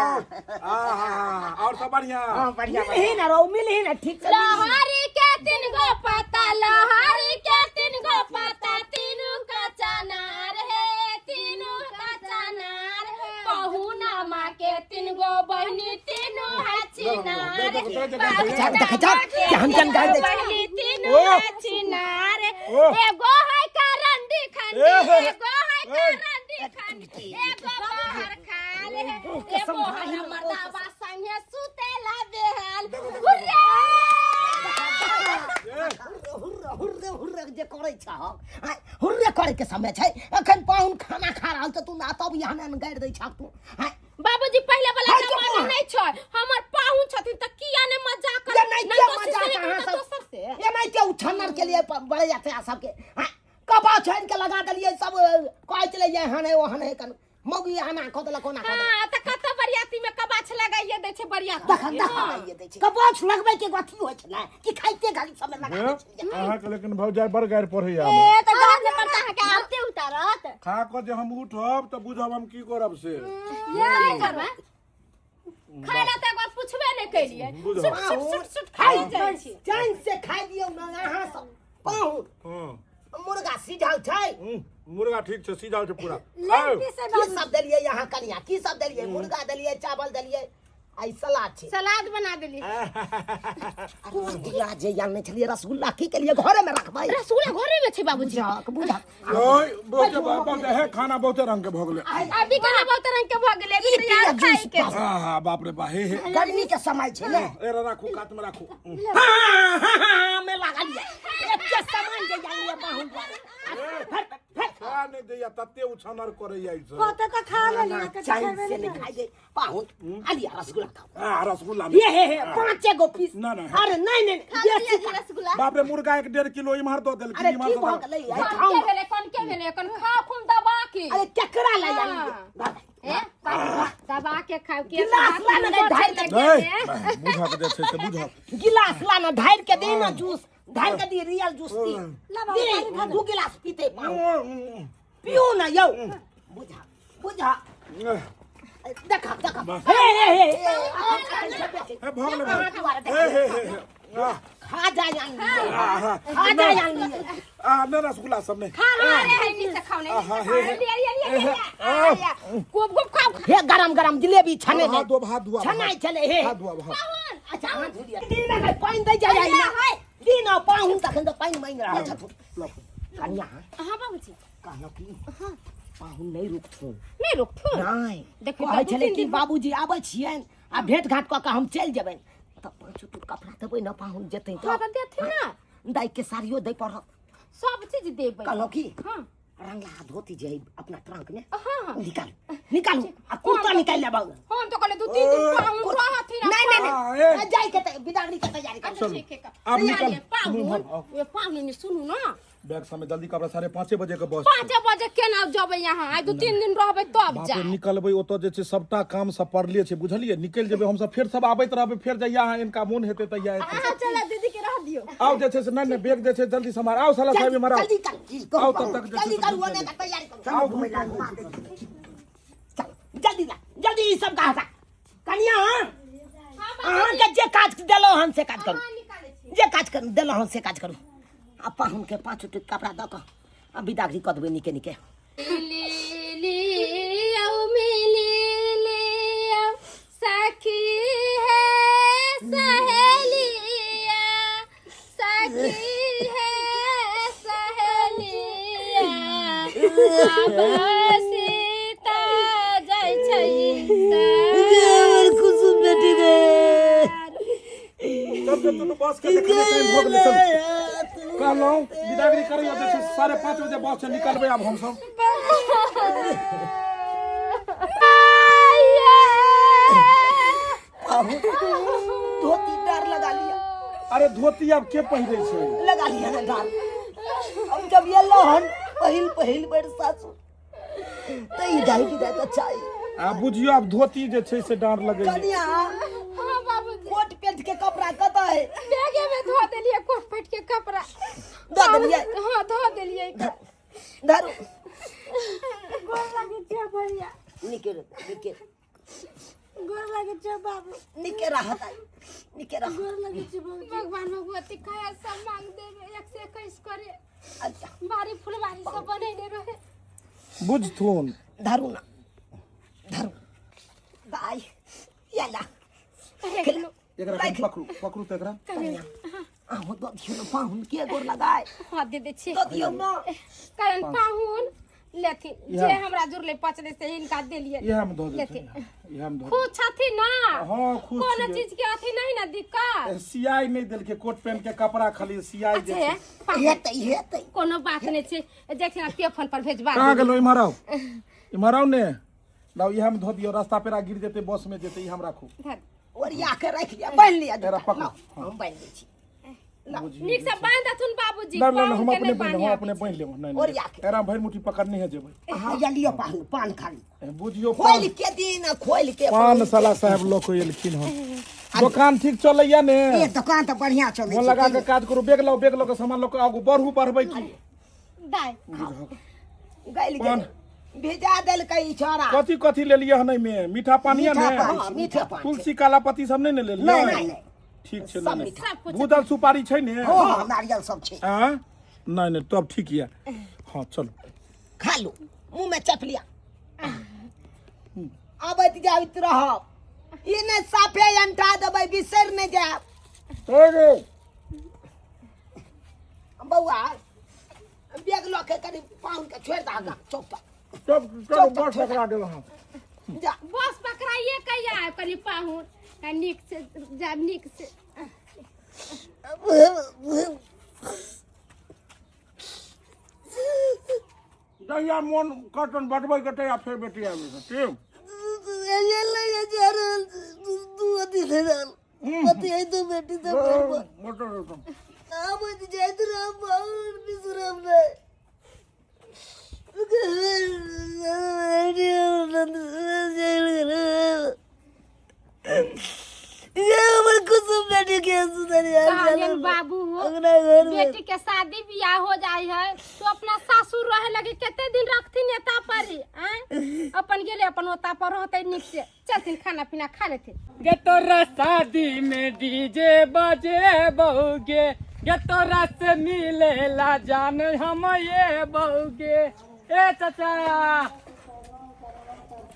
Speaker 6: आहा और सब बढ़िया
Speaker 2: हाँ बढ़िया
Speaker 1: मिलही ना रहो मिलही ना ठीक से मिलही।
Speaker 4: लहरी के तीन गो पत्ता लहरी के तीन गो पत्ता तीनू का चनार है तीनू का चनार पहुना माँ के तीन गो बहनी तीनू है छिनार
Speaker 1: जा, जा, जा, कि हम जन गाय दै छी।
Speaker 4: बहनी तीनू
Speaker 6: ओ।
Speaker 4: है छिनार
Speaker 6: ओ।
Speaker 4: एगो है करंडी खंडी
Speaker 6: ए, हे,
Speaker 4: एगो है
Speaker 6: ए।
Speaker 4: करंडी खंडी एगो बाहर खाल है एगो है मर्दाबा संगे सुतेला बेहाल हुर्रे
Speaker 1: हुर्रे हुर्रे हुर्रे जे करै छह आँय, हुर्रे करे के समय छै अखन पाहुन खाना खा रहल छ तू ना तब यहाँ ने गाड़ि दै छह तू आँय,
Speaker 4: बाबूजी पहिले वाला
Speaker 1: हट
Speaker 4: जमाना
Speaker 1: जाओ।
Speaker 4: नहीं छै हमर पाहुन छथिन त किया ने मजाक
Speaker 1: ये नहीं
Speaker 4: नहीं
Speaker 1: क्या
Speaker 4: तो
Speaker 1: मजाक
Speaker 4: शीशे
Speaker 1: अहाँ
Speaker 4: में
Speaker 1: सब
Speaker 4: दोसर से
Speaker 1: ये नहीं के उछन्नर के लिए बड़े जाते हैं सबके हाँ, कबा छानि के लगा देलिए सब कहै छलै ये हन है ओहन है कन मौगी आना कऽ देलक ओना कऽ देलक
Speaker 4: हां त कत बरियाती में कबाछ लगाइए दै छै बरियाती
Speaker 1: तखन लगाइए दै छै कबाछ लगबै के एगो अथी होइ छै ने कि खाइते घड़ी समय लगा दै छलियै
Speaker 6: अहाँके लेकिन भौजाइ बड़ गारि पढ़ैया
Speaker 5: ए त गाछ पर त अहाँके आरती उतारत
Speaker 6: खा कऽ जे हम उठब तऽ बुझब हम की करब से
Speaker 4: की करबै खाय ला त एक बार पुछबे नहीं केलिए
Speaker 6: बुझब।
Speaker 4: सुट सुट सुट सुट खाइ जाइ छी
Speaker 1: चैन से खाइ दियौ ने अहाँ सब पाहुन
Speaker 6: हँ
Speaker 1: मुर्गा सिझल छै
Speaker 6: मुर्गा ठीक छै सीझल छै पूरा
Speaker 7: लेग पीस है
Speaker 1: की
Speaker 7: बाबूजी
Speaker 1: सब देलियै यहाँ कनिया की सब देलियै मुर्गा देलियै चावल देलियै आ ई सलाद छै
Speaker 4: सलाद बना देली
Speaker 1: रसगुल्ला जे आनने छलियै रसगुल्ला की केलियै घरे में रखबै
Speaker 4: रसगुल्ला घरे में छै बाबूजी
Speaker 1: बुझक बुझक
Speaker 6: ओय बहुते बहुते हे खाना बहुते रंग के भऽ गेलै
Speaker 4: अभी केना बहुत रंग के भऽ गेलै अभी तैयार खाइ के छै।
Speaker 6: हाँ हाँ बाप रे बा हे हे
Speaker 1: गर्मी के समय छै ने
Speaker 6: ए राखू कात में राखू
Speaker 1: हाँ, में लागल ये एते सामान जे आनलियै पाहुन दुआरे
Speaker 6: खा नहि दैया तते उछानर करैया ई सब
Speaker 7: कते तऽ खा लेलियै कते
Speaker 1: चैन
Speaker 7: खेबे
Speaker 1: से
Speaker 7: नहि
Speaker 1: नहीं खाइ दे पाहुन आलिया रसगुल्ला खाओ
Speaker 6: आ रसगुल्ला
Speaker 1: ये हे हे पांचे गो पीस
Speaker 6: ना, ना।
Speaker 1: अरे नहीं नहीं
Speaker 5: खा
Speaker 1: बेसी
Speaker 5: लिअ जी रसगुल्ला
Speaker 6: बाप रे मुर्गा एक डेढ़ किलो इम्हर दऽ देलखिन
Speaker 1: अरे
Speaker 6: इम्हर
Speaker 1: की
Speaker 6: दऽ
Speaker 1: भऽ
Speaker 6: देलखिन।
Speaker 1: गेलै आइ
Speaker 4: कौन
Speaker 1: खाउ
Speaker 4: के भेलै कौन के भेलै कौन खाओ खूब दबा के
Speaker 1: अरे केकरा लए
Speaker 4: हाँ।
Speaker 1: आनलियै
Speaker 4: ए दबा के खाओ के
Speaker 1: गिलास ला ने ढारि के
Speaker 6: नहि बुझक जे छै से बुझक
Speaker 1: गिलास ला ना ढारि के दे ना जूस ढारि के दी रियल जूस दी
Speaker 7: ला बाबू,
Speaker 1: दे
Speaker 7: पानी खा
Speaker 1: दू गिलास पीते पाहुन पियो ना यौ बुझा बुझा देखा देखा हे हे हे हे
Speaker 6: हे भऽ गेलै
Speaker 1: अहाँ दुआरे
Speaker 6: हे हे हे हे आ,
Speaker 1: खा जा यान
Speaker 6: आ,
Speaker 1: खा जा यान
Speaker 6: आ, नहि रसगुल्ला सब नहि
Speaker 4: खा रे है नीचे खाओ नहीं
Speaker 6: आहा, हे, हे।
Speaker 4: लिया लिया लिया लिया खूब खूब खाओ
Speaker 1: हे गरम गरम जिलेबी छने
Speaker 6: हाथ धोब हाथ धोब
Speaker 1: छनाइ छले हे
Speaker 6: हाथ धोब हाथ
Speaker 1: अच्छा हाथ धो लिअ दिन है पानि दै जाइ जाइ ना दिन पाहुन तखन तऽ पानि मांगि रहल छथुन कनिया
Speaker 4: हां बाबूजी
Speaker 1: कहलहुँ की पाहुन नहि रुकथुन
Speaker 4: नहीं रुकथुन
Speaker 1: नहि
Speaker 4: देखियौ,
Speaker 1: कहै
Speaker 4: दू
Speaker 1: छलै
Speaker 4: तीन
Speaker 1: कि
Speaker 4: दिन
Speaker 1: बाबूजी आबै छियनि आ भेंट घाट कऽ कऽ हम चलि जेबनि तऽ पाँचो टूट कपड़ा देबै ने पाहुन जेतै
Speaker 4: हाँ तऽ देथिन ना
Speaker 1: दाइ के साड़ियो दै पड़त
Speaker 4: सब चीज देबै।
Speaker 1: कहलहुँ की,
Speaker 4: हाँ।
Speaker 1: रंगला धोती जे है अपना ट्रंक में,
Speaker 4: हाँ हाँ,
Speaker 1: निकालू निकालू आ कुर्ता निकाल लेबै।
Speaker 4: हम तो कहले 2-3 दिन पाहुन रहथिन।
Speaker 1: नहीं नहीं
Speaker 6: हाँ,
Speaker 1: नहीं,
Speaker 6: ए।
Speaker 1: जाई के बिदागरी के तैयारी करू।
Speaker 4: अच्छा ठीक है।
Speaker 6: आब निकल।
Speaker 4: पाहुन, ए पाहुन ने सुनू ना।
Speaker 6: बैग समय जल्दी कपड़ा, 5:30 बजे के बस।
Speaker 4: 5 बजे केना जेबै यहाँ? आइ 2-3 दिन रहबै तब
Speaker 6: बाप रे,
Speaker 4: जाय।
Speaker 6: निकलबै ओतऽ जे छै सबटा काम सब पड़ले छै, बुझलियै? निकलि जेबै हमसब, फेर सब आबैत रहबै, फेर जहिया अहाँ इनका मोन हेतै तहिया एतै।
Speaker 5: अहाँ चला, दीदी के रह दियौ।
Speaker 6: आउ जे छै से, नहि नहि, बैग जे छै जल्दी सम्हार। आउ साला साहेब, इम्हर आउ।
Speaker 1: जल्दी कर
Speaker 6: आउ तब तक जे छै
Speaker 1: जल्दी
Speaker 6: से
Speaker 1: करू,
Speaker 6: घुमि
Speaker 1: ओने
Speaker 6: लेबै।
Speaker 1: के तैयारी करू।
Speaker 6: आउ,
Speaker 1: घुमै
Speaker 6: घुमि
Speaker 1: ला
Speaker 6: लेबै।
Speaker 1: घुमा दै। चल जल्दी ला, जल्दी ई सब का हटा। कनिया, अहाँके जे काज देलहुँ हन से काज करू, जे काज करू देलहुँ हन से काज करू। आ पाहुनके 5 टुक कपड़ा दऽ कऽ आ बिदागरी कऽ देबै नीके नीके।
Speaker 4: लियौ मिली लियौ सखी हे सहेलिया, सखी हे सहेलिया, आब सीता जाइ छै।
Speaker 1: कुसुम बेटी गे।
Speaker 6: चल चल, दुनू बस के देखलियै, टाइम भऽ गेलै, चल। कहलहुँ बिदागरी करैया जे छै 5:30 बजे बस छै, निकलबै आब हमसब।
Speaker 1: धोती डार लगा लिया।
Speaker 6: अरे धोती आब के पहिरै छै?
Speaker 1: लगा लिया ना डार। हम जब ये हन पहिल पहिल बेर सासु तऽ ई दाई की दाई तऽ चाही।
Speaker 6: आ बुझियौ आब धोती जे छै से डाँर लगैया।
Speaker 1: कनिया।
Speaker 4: हाँ बाबूजी।
Speaker 1: कोट पेंट के कपड़ा कतऽ है?
Speaker 4: बैगे में धो देलियै कोट पेट के कपड़ा।
Speaker 1: दऽ देलियै?
Speaker 4: हाँ, धो देलियै।
Speaker 1: धरू।
Speaker 7: गोर लागै छै भैया।
Speaker 1: निके रह, निके।
Speaker 7: गोर लागै छै बाबू।
Speaker 1: निके रहत आई, निके रह।
Speaker 7: गोर लागै छै बाबू।
Speaker 4: भगवान भगवती कहे सब मांग देবে, 121 करे।
Speaker 1: अच्छा।
Speaker 4: बाड़ी फुलबाड़ी सब बनेने रहे।
Speaker 6: बुझथुन।
Speaker 1: धरू ना, धरू दाई, ये ला।
Speaker 6: एकरा कनि पकड़ू, पकड़ू तऽ एकरा।
Speaker 1: कनिया, अहूँ दऽ दियौ ने पाहुन के गोर लगाय।
Speaker 4: हाँ, दे दे छी।
Speaker 1: दऽ दियौ ने।
Speaker 4: कारण पाहुन लेथिन जे
Speaker 6: इएह।
Speaker 4: हमरा जुड़ले पचले से हिनका देलियै।
Speaker 6: इएह मे धऽ देथिन।
Speaker 4: लेथिन।
Speaker 6: इएह मे धऽ।
Speaker 4: खुश छथिन ना?
Speaker 6: हाँ, खुश
Speaker 4: कोनो
Speaker 6: छियै।
Speaker 4: चीज के अथी नहीं ना दिक्कत?
Speaker 6: सियाई नहि देलकै, कोट पैंट के कपड़ा खाली सियाई जे
Speaker 4: अच्छा
Speaker 6: छै।
Speaker 4: पाहुन,
Speaker 1: हेतै हेतै।
Speaker 4: कोनो बात नहीं छै, देखिन पे फोन पर भेजबा
Speaker 6: कहाँ
Speaker 4: देबै।
Speaker 6: गेलौ? इम्हर आउ, इम्हर आउ ने। लाउ, इएह मे धऽ दियौ, रास्ता पेरा गिर जेतै, बस मे जेतै, ई हम राखू।
Speaker 4: धर।
Speaker 1: ओरिया के राखि लिअ, बान्हि लिअ।
Speaker 6: एकरा पकड़ू।
Speaker 1: लाउ, हम बान्हि दै छी।
Speaker 4: नीक से बांध देथुन बाबूजी।
Speaker 6: नहि नहि, हम
Speaker 4: पाहुन के
Speaker 6: अपने
Speaker 4: नहि
Speaker 6: बान्हि हम
Speaker 4: बान्हि
Speaker 6: अपने बान्हि लेब। नहि
Speaker 1: ओरिया
Speaker 6: नहि,
Speaker 1: के।
Speaker 6: एकरा भरि मुट्ठी पकड़ने है जेबै।
Speaker 1: अहाँ या लिअ पाहुन, पान खा लिअ।
Speaker 6: बुझियौ
Speaker 1: खोलि के दिन खोलि के।
Speaker 6: पान साला साहेब लऽ कऽ एलखिन हन। दोकान ठीक चलैया ने?
Speaker 1: ए, दोकान तऽ बढ़िया चलै
Speaker 6: मोन
Speaker 1: छै।
Speaker 6: लगा के काज करू। बैग लाउ, बैग लऽ कऽ सामान लऽ कऽ आगू बढ़ू, बढ़बै की?
Speaker 4: दाय।
Speaker 1: गलि
Speaker 6: पान।
Speaker 1: गेलै, भिजा देलकै ई छौड़ा।
Speaker 6: कथी कथी लेलियै हन एहिमे? मीठा पानी
Speaker 1: मीठा
Speaker 6: ने?
Speaker 1: पान छै, मीठा पान छै।
Speaker 6: तुलसी काला पत्ती सब नहि ने लेलियै?
Speaker 1: नहि नहि नहि।
Speaker 6: ठीक छै।
Speaker 1: सब
Speaker 6: नहि नहि।
Speaker 1: मीठा।
Speaker 4: सब कुछ।
Speaker 6: भूतल सुपारी छै ने?
Speaker 1: हँ, नारियल सब छै।
Speaker 6: आँ, नहि नहि, तब ठीक यऽ। हँ, चलू।
Speaker 1: खा लू, मुँह में चप लिया। अबैत जाइत रहब, ई नहि साफे अंटा देबै, बिसरि नहि जायब। बौआ, बैग लऽ के कनि पाहुन के छोड़ि दऽ आगाँ चौक पर।
Speaker 6: चल चल, बस पकड़ा गेल हँ।
Speaker 1: जा।
Speaker 4: बस पकड़ाइए कहिया आयब? कनि पाहुन आ नीक से जायब, नीक से।
Speaker 6: जहिया मोन कटन बटबै के तहिया फेर बेटी आबि जेतै, ठीक? मोटर एकदम।
Speaker 4: कहलियन बाबू, बेटी के शादी बियाह हो जाय है तो अपना सासुर रहे लगी कते दिन रखथिन एता पर ही, आँय? अपन गेले, अपन ओता पर रहते नीक से। चलथिन, खाना पीना खा लेथिन।
Speaker 8: गे तोरा शादी में डीजे बजे बउगे, गे तोरा से मिलेला जान हम ये बउगे। ए चाचा,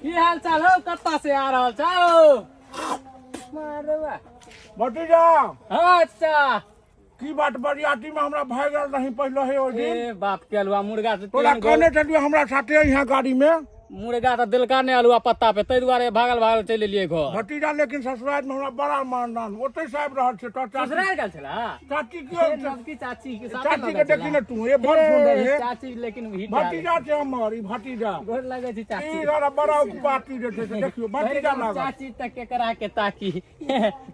Speaker 8: की हाल चाल हो? कत्ता से आ रहल छौ मारवा?
Speaker 6: भतीजा।
Speaker 8: हाँ चाचा।
Speaker 6: की बात बरियाती में हमरा भागल रही पहले हे ओहि दिन
Speaker 8: ए बाप के अलुआ मुर्गा से
Speaker 6: तोरा
Speaker 8: तेहन
Speaker 6: कहने छलियौ हमरा साथे यहाँ गाड़ी में
Speaker 8: मुर्गा तऽ देलका नहि अलुआ पत्ता पे ताहि दुआरे भागल भागल चलि एलियै घर
Speaker 6: भतीजा लेकिन ससुराल में हमरा बड़ा मानदान ओतै से आबि रहल छै तो चाची
Speaker 8: ससुराल गेल छला
Speaker 6: चाची के
Speaker 8: नवकी चाची के साथे
Speaker 6: चाची
Speaker 8: लऽ
Speaker 6: के
Speaker 8: गेल
Speaker 6: देखी
Speaker 8: छला।
Speaker 6: ने तू ए बड़ सुंदर
Speaker 8: ए,
Speaker 6: हे
Speaker 8: चाची लेकिन हिट
Speaker 6: भतीजा छै हमर ई भतीजा
Speaker 8: गोर लगै छै चाची
Speaker 6: ई बड़ा बड़ा पार्टी जे छै से देखियौ भतीजा लागल
Speaker 8: चाची तक केकरा के ताकी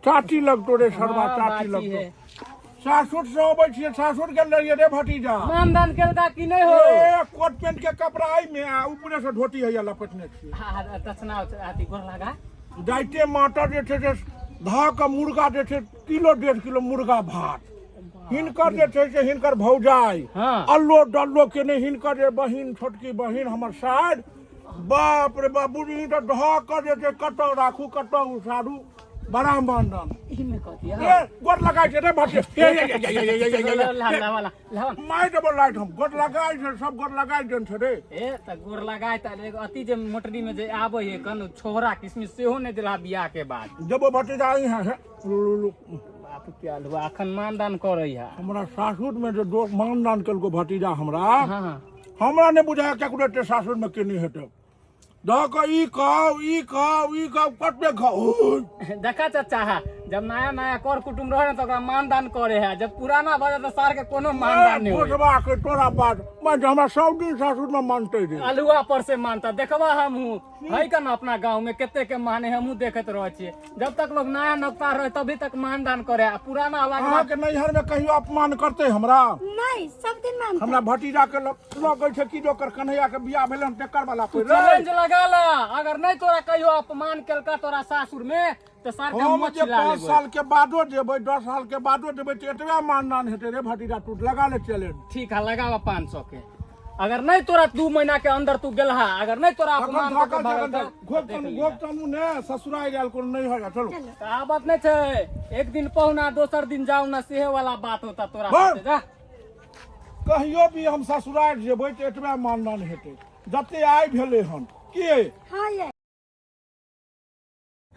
Speaker 6: चाची लगतो रे सरवा
Speaker 8: हाँ,
Speaker 6: चाची
Speaker 8: बाची
Speaker 6: लगतो
Speaker 8: है।
Speaker 6: सासुर से अबै छियै सासुर गेल रहियै रे भतीजा
Speaker 8: मानदान केलका कि नहि हो
Speaker 6: ए कोट पेंट के कपड़ा एहि में आ ऊपरे से धोती हैया लपेटने छियै
Speaker 8: हाँ, हाँ, दक्षिणा अथी गोर लगा
Speaker 6: जाइते माटर जे छै से धऽ कऽ मुर्गा जे छै किलो 1.5 किलो मुर्गा भात हिनकर जे छै से हिनकर भौजाइ अल्लो डल्लो केने हिनकर जे बहिन छोटकी बहिन हमर सार बाप रे बाप बुझी तऽ धऽ कऽ जे छै कतऽ राखू कतऽ उसारू बड़ा मानदान
Speaker 8: इमे कथी
Speaker 6: ए गोर लगाइ छै रे भटे मारि देबो लाइट हम गोर लगाइ छै सब गोर लगाइ देन छै रे
Speaker 8: ए तऽ गोर लगाइ तऽ एगो अथी जे मोटरी में जे आबै है कन छोहरा किशमिश सेहो नहि देला बियाह के बाद
Speaker 6: देबो भतीजा आई है लू
Speaker 8: बाप के अलुआ अखन मानदान करै है
Speaker 6: हमरा सासुर में जे मानदान केलको भतीजा हमरा हमरा नहि बुझाय केकरो एते सासुर में केने हेतै दऽ कऽ ई खाउ ई खाउ ई खाउ कते खाउ
Speaker 8: देखा चाचा है जब नया नया कर कुटुम रहे ना तो ओकरा मानदान करे है जब पुराना भऽ जाए तो सार के कोनो मानदान नहीं होय
Speaker 6: भोसबा के तोरा बात मैं हमरा सब दिन सासुर में मानते रे
Speaker 8: अलुआ पर से मानता देखबा हमहूँ है का ना अपना गांव में कते के माने हमहूँ देखैत रहे छियै जब तक लोग नया नवता रहे तभी तक मानदान करे आ पुराना आवाज
Speaker 6: अहाँके नैहर में कहियो अपमान करते हमरा
Speaker 7: नहीं सब दिन मानते
Speaker 6: हमरा भतीजा के लगै छै कि जे ओकर कन्हैया के बियाह भेलै हन तेकर वाला
Speaker 8: तू
Speaker 6: कोइ रे
Speaker 8: चैलेंज लगा ला अगर नहीं तोरा कहियो अपमान केलका तोरा सासुर में तो सर के
Speaker 6: हम
Speaker 8: मुँह
Speaker 6: जे
Speaker 8: छिला
Speaker 6: 5
Speaker 8: लेबै
Speaker 6: साल के बादो जेबै 10 साल के बादो जेबै तऽ एतबे मानदान हेतै रे भतीजा तू लगा ले चैलेंज
Speaker 8: ठीक है लगावा 500 के अगर नहीं तोरा 2 महीना के अंदर तू गेलहा अगर नहीं तोरा
Speaker 6: तखन
Speaker 8: अपमान कऽ के
Speaker 6: थाकल
Speaker 8: भागल
Speaker 6: जखन
Speaker 8: तऽ
Speaker 6: घोप
Speaker 8: देख
Speaker 6: तनु
Speaker 8: लिहा।
Speaker 6: घोप तनु ने ससुराल गेल कोनो नहीं होगा चलो
Speaker 8: कहावत नहीं छै एक दिन पहुना दोसर दिन जाऊ ना सेहे वाला बात होता तोरा
Speaker 6: बस।
Speaker 8: साथे, जा
Speaker 6: कहियो भी हम ससुराल जेबै तऽ एतबे मानदान हेतै जते आइ भेलै हन के
Speaker 7: हाँ ये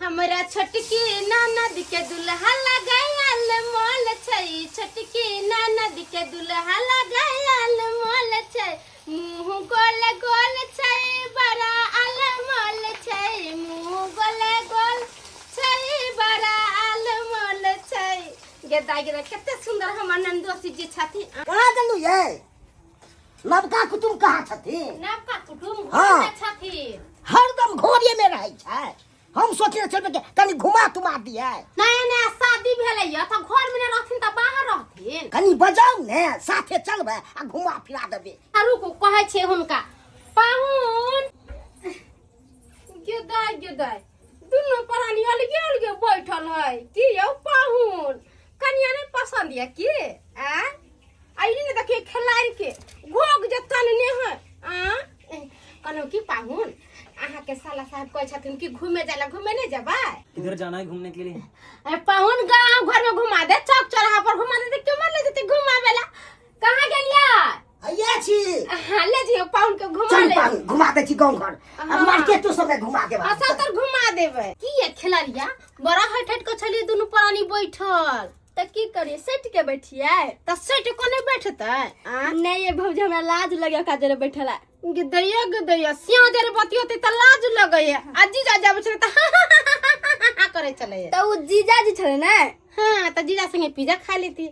Speaker 4: हमरा छोटकी ननद के दुल्हा लगायल मोल छै छोटकी ननद के दुल्हा लगायल मोल छै मुँह गोल गोल छै बड़ा अलमोल छै मुँह गोल गोल छै बड़ा अलमोल छै गेदा गेदा कते सुंदर हमर ननदोसी जी छथिन
Speaker 2: कहाँ गेलू ये नवका कुटुम कहाँ छथिन
Speaker 4: नवका कुटुम
Speaker 2: हाँ।
Speaker 4: घर में छथिन
Speaker 2: हरदम घरे में रहै छै हम सोचने छलियै कि कनि घुमा तुमा दियै
Speaker 4: नया नया शादी भेलै या तऽ घर में नहि रहथिन तऽ बाहर रहथिन
Speaker 2: कनि बजाउ ने साथे चलबै आ घुमा फिरा देबै
Speaker 4: आ रुकू कहै छियै हुनका पाहुन गेदाय गेदाय दुनू प्राणी अलगे अलगे बैठल है की यौ पाहुन कनिया नहि पसंद यऽ की आ अइली ने देखिए खेलाड़ि के घोघ जे तनने है आ कहलहुँ की पाहुन अहाँके साला साहब कहै छथिन कि घूमे जाय ला घूमे नहि जेबै
Speaker 9: किधर जाना है घूमने के लिए
Speaker 4: अरे पाहुन गाँव घर में घुमा दे चौक चौराहा पर घुमा दे क्यों मर ले जते घुमावे ला कहाँ गेलियै
Speaker 2: हैया छी
Speaker 4: हाँ ले जियो पाहुन के घुमा
Speaker 2: चल
Speaker 4: ले
Speaker 2: पाहुन घुमा दै छी गाँव घर आ
Speaker 4: हाँ।
Speaker 2: मार्केटो सब घुमा देब
Speaker 4: हाँ सब तर घुमा देबै की ये खेलरिया बड़ा हट हट के छलियै दुनू प्राणी बैठल
Speaker 5: तऽ की करिए सटि के बैठिए
Speaker 4: तऽ सटि के नहि बैठतै आ
Speaker 5: नहीं ये भौजी हमरा लाज लगे ओकरा जरे बैठला
Speaker 4: गिदैया गिदैया सिया जरे बतियोते तऽ लाज लगैया आ जीजा जाबै छलै तऽ करै छलैया
Speaker 5: तऽ उ जीजाजी छलै ने
Speaker 4: हाँ तऽ जीजा संगे पिज्जा खा लेती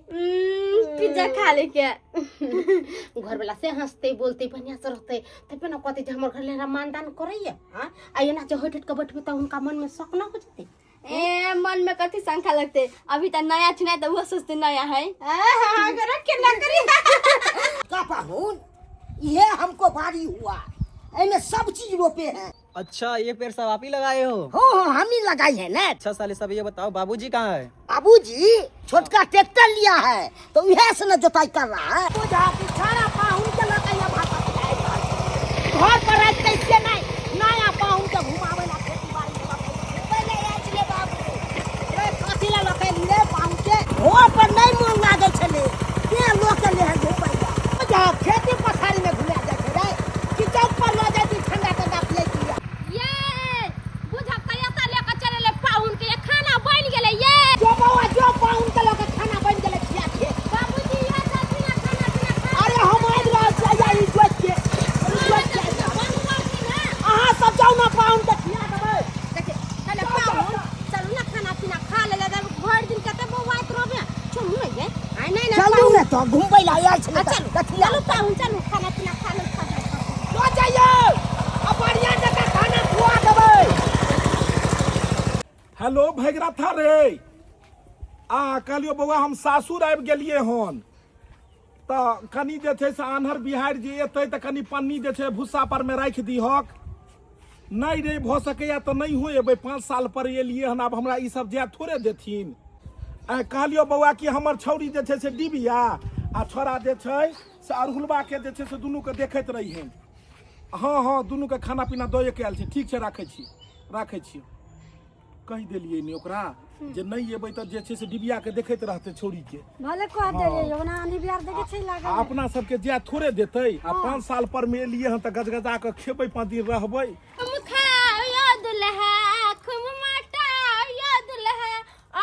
Speaker 5: पिज्जा खा ले के
Speaker 4: घर वाला से हंसते बोलते बढ़िया से रहते तब ना कहते जे हमर घर ले मानदान करैया हाँ आ एना जे हट हट के बैठबे तऽ हुनका मन में शक न हो जेतै
Speaker 5: ए मन में कथी शंका लगते अभी तऽ नया छै ने तऽ उहो सोचते नया है
Speaker 4: हाँ के ना करी
Speaker 2: का पाहुन ये हमको भारी हुआ एमे सब चीज रोपे हैं
Speaker 9: अच्छा ये पेड़ सब आप ही लगाए हो
Speaker 2: हो हो हम ही लगाई है ना
Speaker 9: अच्छा साले सब ये बताओ बाबूजी कहाँ है
Speaker 2: बाबूजी छोटका ट्रैक्टर लिया है तो वह से न जोताई कर रहा है बुझा कि सारा पाहुन के लगे ये भाषा घर पर रह कैसे नहीं नया पाहुन के घुमावे ला खेती बाड़ी में पहले आयल छलै बाबू रे कथी ला लके रे पाहुन के घर पर नहीं मन लागे छलै ते लोक ले है घुमै ला बुझा खेती पथारी में घुमा जाइ छै रे कि चौक पर लऽ जाइ छी ठंडा ठंडा पियै छी
Speaker 4: ये बुझक तऽ एतऽ लऽ कऽ चलि एलै पाहुन के ये खाना बनि गेलै ये
Speaker 2: जो बौआ जो पाहुन के लऽ के खाना बनि गेलै खिया दिहे छियै।
Speaker 4: चलू पाहुन, चलू खाना पीना खा लू, खा जाउ।
Speaker 2: लऽ जइयौ आ बढ़िया जकाँ खाना खुआ देबै।
Speaker 6: हेलो भैगरथा रे, आ कहलियौ बौआ हम सासुर आबि गेलियै हन, तऽ कनि जे छै से आन्हर बिहाड़ि जे एतै तऽ कनि पन्नी जे छै भुस्सा परमे राखि दिहक। नहि रे, भऽ सकैए तऽ नहि हो एबै, 5 साल पर एलियै हन, आब हमरा ई सब जाय थोड़े देथिन। आ कहलियौ बौआ कि हमर छौड़ी जे छै से डिबिया आ छोड़ा जे छै से अड़हुलबाके जे छै से दुनूके देखैत रहिहेन। हँ हँ, दुनूके खाना पीना दऽए के आयल छै। ठीक छै, राखै छी, राखै छी। कहि देलियै ने ओकरा जे नहि एबै तऽ जे छै से डिबिया के देखैत रहतै छौड़ी के।
Speaker 7: भले कह देलियै, ओना आंधी बिहार देखे छै लागल।
Speaker 6: आ अपना सबके जाय थोड़े देतै। आ 5 साल पर मे एलियै हन तऽ गजगजा कऽ खेबै, 5 दिन रहबै।
Speaker 4: हम खाओ यो दुल्हा, खूब मटाओ यो दुल्हा,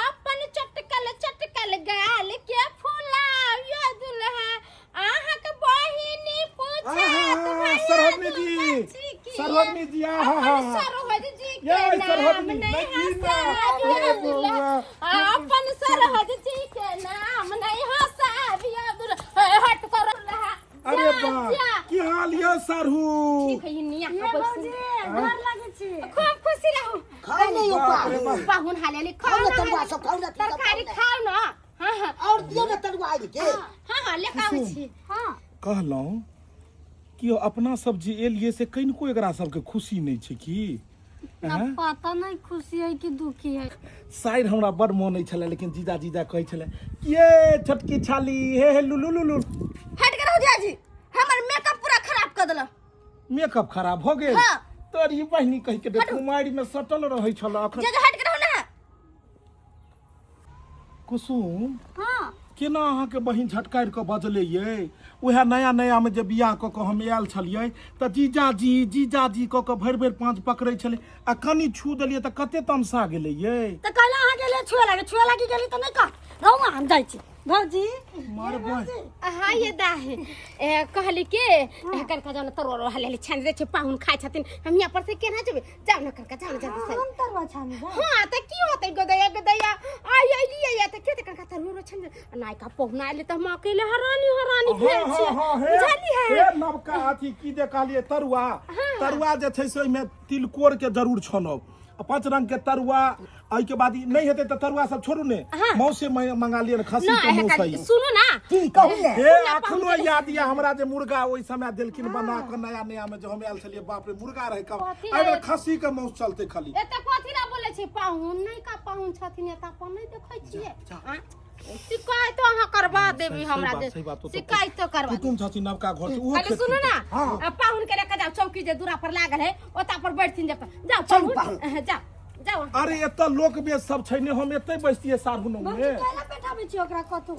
Speaker 4: अपन चटकल चटकल गाल के फुलाओ यो दुल्हा, अहाँक बहिनी पूछत
Speaker 6: आहा,
Speaker 4: भैया
Speaker 6: सरहोजनी जी,
Speaker 4: दुल्हा छी की?
Speaker 6: सरहोजनी जी, आहा,
Speaker 4: अपन सरोज जी के
Speaker 6: ये
Speaker 4: नाम
Speaker 6: सरहोजनी,
Speaker 4: नहीं
Speaker 6: नहीं ना,
Speaker 4: हंसाबियो
Speaker 6: हे
Speaker 4: दुल्हा।
Speaker 6: बौआ।
Speaker 4: अपन सरहद जी के नाम नहीं हंसाबियो दुल्हा। हे, हट कर दुल्हा।
Speaker 6: अरे
Speaker 4: जा,
Speaker 6: बा,
Speaker 4: जा।
Speaker 6: की हाल ये सरहू?
Speaker 4: ठीक है, निया
Speaker 7: ये भौजी, गोर लागै छी।
Speaker 4: खूब खुशी रहू।
Speaker 2: खाउ ने यौ
Speaker 6: बाप रे
Speaker 2: पाहुन।
Speaker 6: बाप।
Speaker 4: पाहुन हाले
Speaker 2: खाउ
Speaker 4: खाउ
Speaker 2: ने
Speaker 4: ना,
Speaker 2: तरुआ
Speaker 4: हाले।
Speaker 2: सब, खाउ ने सब,
Speaker 4: तरकारी
Speaker 2: खाउ ने।
Speaker 4: खाउ ना। हाँ हाँ।
Speaker 2: और दियौ ने तरुआ आबि के।
Speaker 4: हाँ हाँ, लेके आबै छी।
Speaker 7: हाँ।
Speaker 6: कहलहुँ कि अपना सब जे एलियै से कनिको एकरा सबके खुशी नहि छै की?
Speaker 7: अब पता नहीं खुशी है कि दुखी है।
Speaker 6: साइर हमरा बड़ मोन छलै, लेकिन जीजा जीजा कहै छलै कि ये छोटकी छाली, हे हे लुलु लुलु।
Speaker 5: हट के रहू जीजाजी, हमर मेकअप पूरा खराब कर देलक।
Speaker 6: मेकअप खराब हो गेल?
Speaker 5: हाँ।
Speaker 6: तोरी बहिनी कहि के कुमारी में सटल रहै छल अखन।
Speaker 5: जीजा हट के रहू ना।
Speaker 6: कुसुम।
Speaker 7: हाँ।
Speaker 6: केना अहाँके बहिन झटकारि कऽ बजलै ये? उएह नया नयामे जे बियाह कऽ कऽ हम आयल छलियै तऽ जीजाजी जीजाजी कऽ कऽ भरि भरि पाँच पकड़ै छलै, आ कनि छू देलियै तऽ कते तमसा गेलै ये।
Speaker 7: तऽ कहला अहाँ गेलियै छुए लागे, छुए लागी गेली तऽ नहि कह रहू, हम जाइ छी भौजी।
Speaker 6: मार बहिन।
Speaker 4: हाँ ये दाहे, ए, कहली के एकर का जान तरुआ उरुआ हाले हाले छानि दै छै, पाहुन खाइ छथिन, हम यहाँ पर से केना जेबै? जाउ ने कनका, जाउ ने जल्दी से।
Speaker 7: हम तरुआ छानि देबै।
Speaker 4: हाँ तऽ की होतै? गोदैया गोदैया आइ अइलियै या तऽ के तऽ कनका तरुआ उरुआ छानि दे। नायका पहुना आइले तऽ हम अकेले हरानी हरानी भेल
Speaker 6: हाँ,
Speaker 4: छियै।
Speaker 6: हाँ, हे,
Speaker 4: बुझलियै?
Speaker 6: हे नवका अथी की जे कहलियै तरुआ, तरुआ जे छै से ओहिमे तिलकोर के जरूर छनब, आ 5 रंग के तरुआ। एहिके बाद ई नहि हेतै तऽ तरुआ सब छोड़ू ने, मौसे मंगा लिअ ने खस्सी
Speaker 4: ना,
Speaker 6: के मौस।
Speaker 4: एकर सुनू ना।
Speaker 2: की कहू ने?
Speaker 6: हे अखनो याद ये हमरा जे मुर्गा ओहि समय देलखिन बना कऽ, नया नया में जे हम आयल छलियै, बाप रे मुर्गा रहै कम,
Speaker 4: कथी
Speaker 6: एहि बेर
Speaker 4: रहै?
Speaker 6: खस्सी के मौस चलतै खाली।
Speaker 4: एते कथी ला बोलै छी पाहुन? नहि का पाहुन छथिन एतऽ, अपन नहि देखै छियै? आँ? शिकायत अहाँ करवा देबी
Speaker 6: सही
Speaker 4: हमरा
Speaker 6: बात,
Speaker 4: जे
Speaker 6: सही बात, ओ तऽ
Speaker 4: शिकायत तो करवा
Speaker 6: कुटुम छथिन नवका घर से ओहो
Speaker 4: कहली
Speaker 6: खेथिन।
Speaker 4: सुनू ना।
Speaker 6: हाँ।
Speaker 4: आ पाहुन के लेके जाओ, चौकी जे दूरा पर लागल है ओता पर बैठथिन जब जाओ।
Speaker 2: चलू
Speaker 4: पाहुन,
Speaker 2: पाहुन।
Speaker 4: जाओ जाओ।
Speaker 6: अरे एतऽ लोक बेच सब छै ने, हम एतै बैसतियै साढ़ू नौ
Speaker 7: भौजी
Speaker 6: में।
Speaker 7: कैला बैठाबै छी ओकरा कतौ?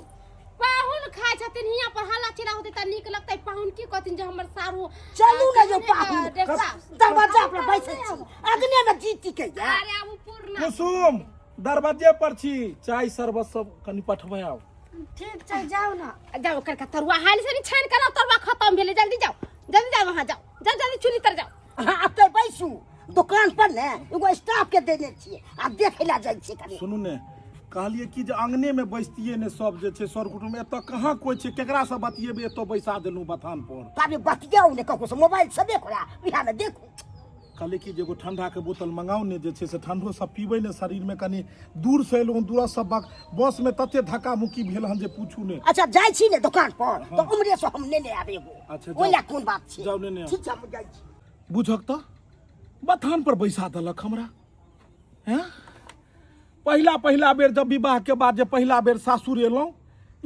Speaker 4: पाहुन खाय छथिन हियाँ पर हल्ला चिल्ला होतै तऽ नीक लगतै? पाहुन की कहथिन जे हमर सारू
Speaker 2: चलू ने यौ पाहुन,
Speaker 4: डेढ़
Speaker 2: दरवाजा पर बैसै छी, अगने में जी टिकै या।
Speaker 4: अरे आब उ पूर्ण
Speaker 6: कुसुम दरवाजे पर छी, चाय शरबत सब कनि पठबै आउ।
Speaker 7: ठीक छै, जाउ ना।
Speaker 4: जाओ करके तरुआ हाल से छान के लाओ, तरुआ खत्म भेलै, जल्दी जाओ, जल्दी जाओ, वहाँ जाओ, जाओ जल्दी चुल्ही तर जाओ।
Speaker 2: अहाँ एतऽ बैसू, दुकान पर ने एगो स्टाफ के देने छियै आ देखै लए जाइ छियै कनि।
Speaker 6: सुनू ने, कहलियै कि जे अंगने में बैसतियै ने सब जे छै सर कुटुम, एतऽ कहाँ कोइ छै, केकरा से बतियेबै? एतऽ बैसा देलहुँ बथान पर।
Speaker 2: ताबे बतियाउ ने ककरो से, मोबाइल छेबे करा, उएह मे देखू।
Speaker 6: कहलियै कि जे एगो ठंडा के बोतल मंगाउ ने, जे छै से ठंडो सब पीबै ने शरीर में, कनि दूर से एलहुँ, दूर सब बस में तते धक्का मुक्की भेल हन जे पूछू ने।
Speaker 2: अच्छा जाइ छी ने दुकान पर तऽ उम्हरे से हम नेने आबे एगो।
Speaker 6: अच्छा, जाउ।
Speaker 2: ओहि लए कोन बात छै?
Speaker 6: जाउ नेने आउ।
Speaker 2: ठीक छै, हम जाइ छी।
Speaker 6: बुझक तऽ बथान पर बैसा देलक हमरा। हैं पहिला पहिला बेर जब विवाह के बाद जे पहिला बेर सासुर एलहुँ,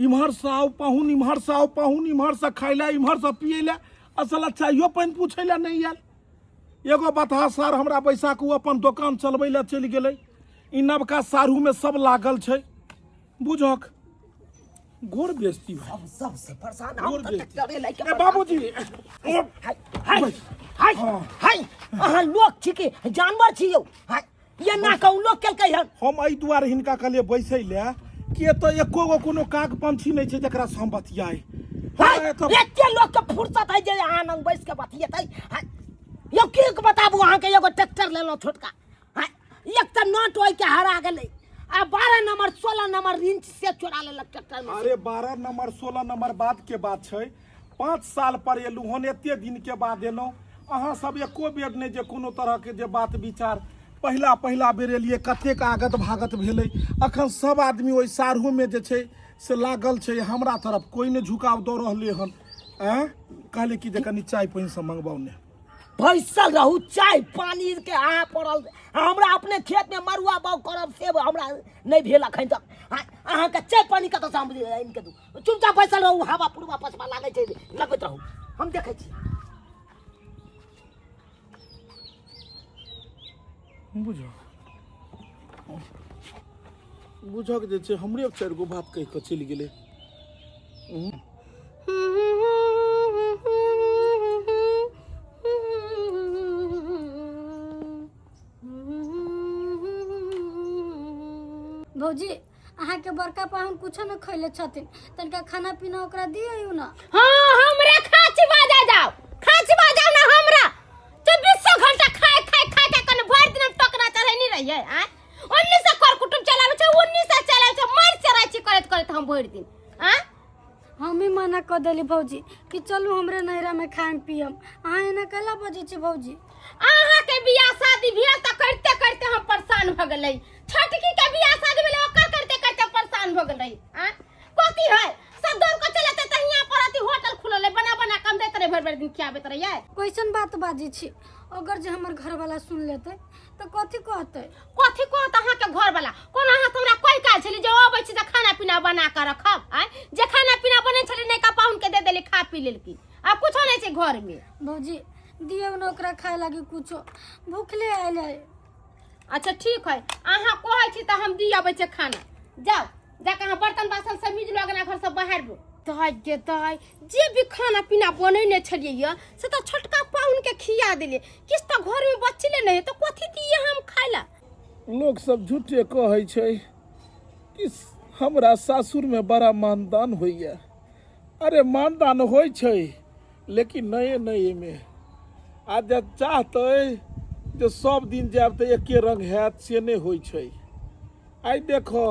Speaker 6: इम्हर से आउ पाहुन, इम्हर से आउ पाहुन, इम्हर से खाइ लए, इम्हर से पियै लए, असल चाइयो पानि पूछै लए नहि आयल। एगो बतहा सार हमरा बैसा कऽ ओ अपन दोकान चलबै लए चलि गेलै। ई नवका साढ़ूमे सब लागल छै। बुझक गोर बेइज्जती भाई।
Speaker 2: हम सबसे परेशान हम
Speaker 6: गोर
Speaker 2: तऽ
Speaker 6: बेइज्जती।
Speaker 2: ट्रैक्टरे लए के
Speaker 6: ए बाबूजी।
Speaker 2: हाय हाय हाय हाय, अहाँ लोक छी कि जानवर छी यौ? हाय, ये ना कहू लोक केलकै हन।
Speaker 6: हम एहि दुआरे हिनका कहलियै बैसै लए कि एतऽ एको गो कोनो काग पंछी नहि छै जकरा से हम बतियाइ।
Speaker 2: हाय,
Speaker 6: हमरा एतऽ
Speaker 2: एते लोक के फुर्सत है जे अहाँ लग बैस के बतियेतै? हाय, यौ की के बताबू अहाँके, एगो ट्रैक्टर लेलहुँ छोटका, हाय, एक तऽ नट ओहि के हरा गेलै आ 12 नंबर 16 नंबर रिंच से चोरा लेलक ट्रैक्टर में से।
Speaker 6: अरे 12 नंबर 16 नंबर बाद के बात छै। 5 साल पर एलहुँ हन, एते दिनके बाद एलहुँ। अहाँ सब एको बेर नहि जे कोनो तरहके जे बात विचार। पहिला पहिला बेर एलियै, कतेक आगत भागत भेलै। अखन सब आदमी ओहि साढ़ूमे जे छै से लागल छै, हमरा तरफ कोइ नहि झुकाव दऽ रहलै हन। आँय, कहले कि जे कनि चाय पानि सब मंगबाउ ने।
Speaker 2: बैसल रहू, चाय पानी के अहाँ पड़ल। हमरा अपने खेत में मरुआ बाग करब से हमरा नहीं भेल अखन तक। अहाँके चाय पानी कतऽसँ हम आनि के दू? चुपचाप बैसल रहू, हवा पुरवा पछवा लागै छै लगबैत रहू, हम देखै छी।
Speaker 6: बुझो बुझक जे छै हमरे 4 गो बात कहि कऽ चलि गेलै।
Speaker 7: भौजी, अहाँके बड़का पाहुन कुछो न खैले छथिन, तनिका खाना पीना ओकरा दियौ ना।
Speaker 4: हाँ, हमरे खाची बाजा जाओ, खाची बाजाओ ना। हमरा 24 घंटा खाए खाए खाए के कने भरि दिन हम टोकरा चढ़ेनी रहियै। आँय, ओन्नी से कर कुटुम चलाबै छै, ओन्नी से चलाबै छै, मरि चराइ छी करैत करैत हम भरि दिन। आँय,
Speaker 7: हम ही मना कऽ देली भौजी कि चलू हमरे नैहरा में खाएम पियम, अहाँ एना कैला बजै छी भौजी?
Speaker 4: अहाँ के बियाह शादी भेल तऽ करते करते हम परेशान भऽ गेलै। छोटकी के बियाह शादी भेलै, ओकर करते करते परेशान भऽ गेलै। आँय, कथी है सब दौड़ के चले तऽ हियां पर अथी होटल खुलल है, बना बना कम दैत रहे, भरि भरि दिन खियाबैत रहियै।
Speaker 7: कैसन बात बाजै छी? अगर जे हमर घरवाला सुन लेतै तऽ कथी कहतै?
Speaker 4: कथी कहत अहाँके घरवाला? कोन अहाँ से हमरा कहि काल छली जे अबै छी तऽ खाना पीना बना कऽ रखब? आँय, जे खाना पीना बनै छलै नैका पाहुन के दे देली, खा पी लेलकी, आब कुछो नहि छै घर में।
Speaker 7: भौजी, दियौ ने ओकरा खाय लागी कुछो, भूखले आयल है।
Speaker 4: अच्छा ठीक है, अहाँ कहै छी तऽ हम दी अबै छी खाना। जाउ, जाके अहाँ बर्तन बासन सब मिज लो, अगना घर सब बाहर लो। दाइ गे दाइ, जे भी खाना पीना बनेने छलियै यऽ से तऽ छोटका पाहुन के खिया देलियै, किछु तऽ घर में बचले नहि है, तऽ कथी दियै हम खाय ला?
Speaker 6: लोक सब झूठे कहै छै कि हमरा सासुर में बड़ा मानदान होइया। अरे मानदान होइ छै लेकिन नए नए में, आ जे चाहतै जे सब दिन जायब तऽ एके रंग हैत से नहि होइ छै। आइ देखो,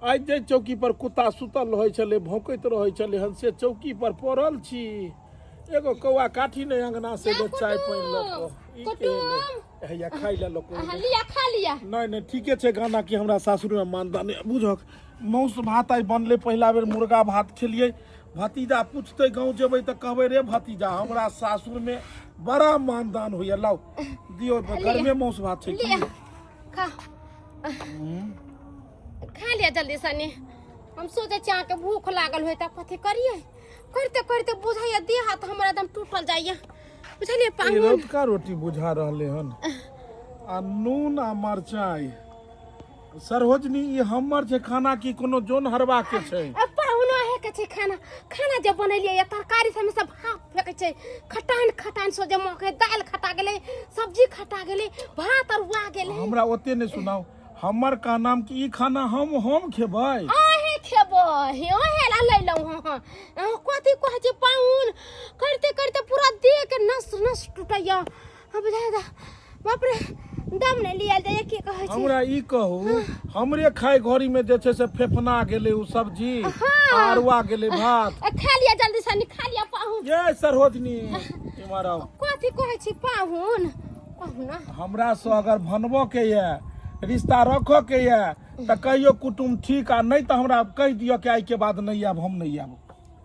Speaker 6: आइ जे चौकी पर कुत्ता सुतल रहै छलै, भौंकैत रहै छलै हन, से चौकी पर पड़ल छी। एगो कौआ काठी नहि अंगना से जे चाय पानि लऽ कऽ ई के एलै? हैया खाइ लए लऽ कऽ
Speaker 4: अहाँ
Speaker 6: एलै।
Speaker 4: लिअ, खा लिअ।
Speaker 6: नहि नहि, ठीके छै। गाना कि हमरा सासुरमे मानदान नहि बुझक। मासु भात आइ बनलै, पहिला बेर मुर्गा भात खेलियै। भतीजा पूछतै, गाँव जेबै तऽ कहबै, रे भतीजा, हमरा सासुरमे बड़ा मानदान होइया। लाउ दियौ, गरमे मासु भात छै की?
Speaker 4: लिअ, खा खा लिअ जल्दी सनी। हम सोचै छी अहाँके भूख लागल होय तऽ कथी करियै। करिते करिते बुझाइया देह हाथ हमरा एकदम टूटल जाइया, बुझलियै
Speaker 6: ई
Speaker 4: पाहुन?
Speaker 6: रौतका रोटी बुझा रहलै हन आ नून आ मरचाइ। सरोजनी, ई हमर छै खाना कि कोनो जोन हरबा के छै?
Speaker 4: ए, पाहुन, अहे के छै खाना। खाना जे बनेलियै या तरकारी सब में सब भाप फेकै छै, खटान खटान सो जे मके दालि खटा गेलै, सब्जी खटा गेलै, भात अरुआ गेलै।
Speaker 6: हमरा ओते नहि सुनाउ। हमर का नाम कि ई खाना हम खेबै?
Speaker 4: अहे खेबै, अहे ला लैलहुँ हँ। हँ, अहाँ कथी कहै छी पाहुन? करिते करिते पूरा देह के नस नस टूटैया। हाँ, बुझाय दा, बाप रे, दम नहि लियल जाइए। की कहै छी?
Speaker 6: हमरा ई कहू, हमरे खाय घड़ी में जे छै से फेफना गेलै उ सब्जी
Speaker 4: हाँ।
Speaker 6: अरुआ गेलै भात।
Speaker 4: ए, खा लिअ जल्दी से, खा लिअ पाहुन।
Speaker 6: ये सरोजनी, इम्हर आउ।
Speaker 4: कथी कहै छी पाहुन? कहू ना।
Speaker 6: हमरा से अगर भनबो के ये, रिश्ता रखो के ये, तऽ कहियो कुटुम ठीक, आ नहि तऽ हमरा कहि दिअ कि आइ के बाद नहि आयब, हम नहि आयब।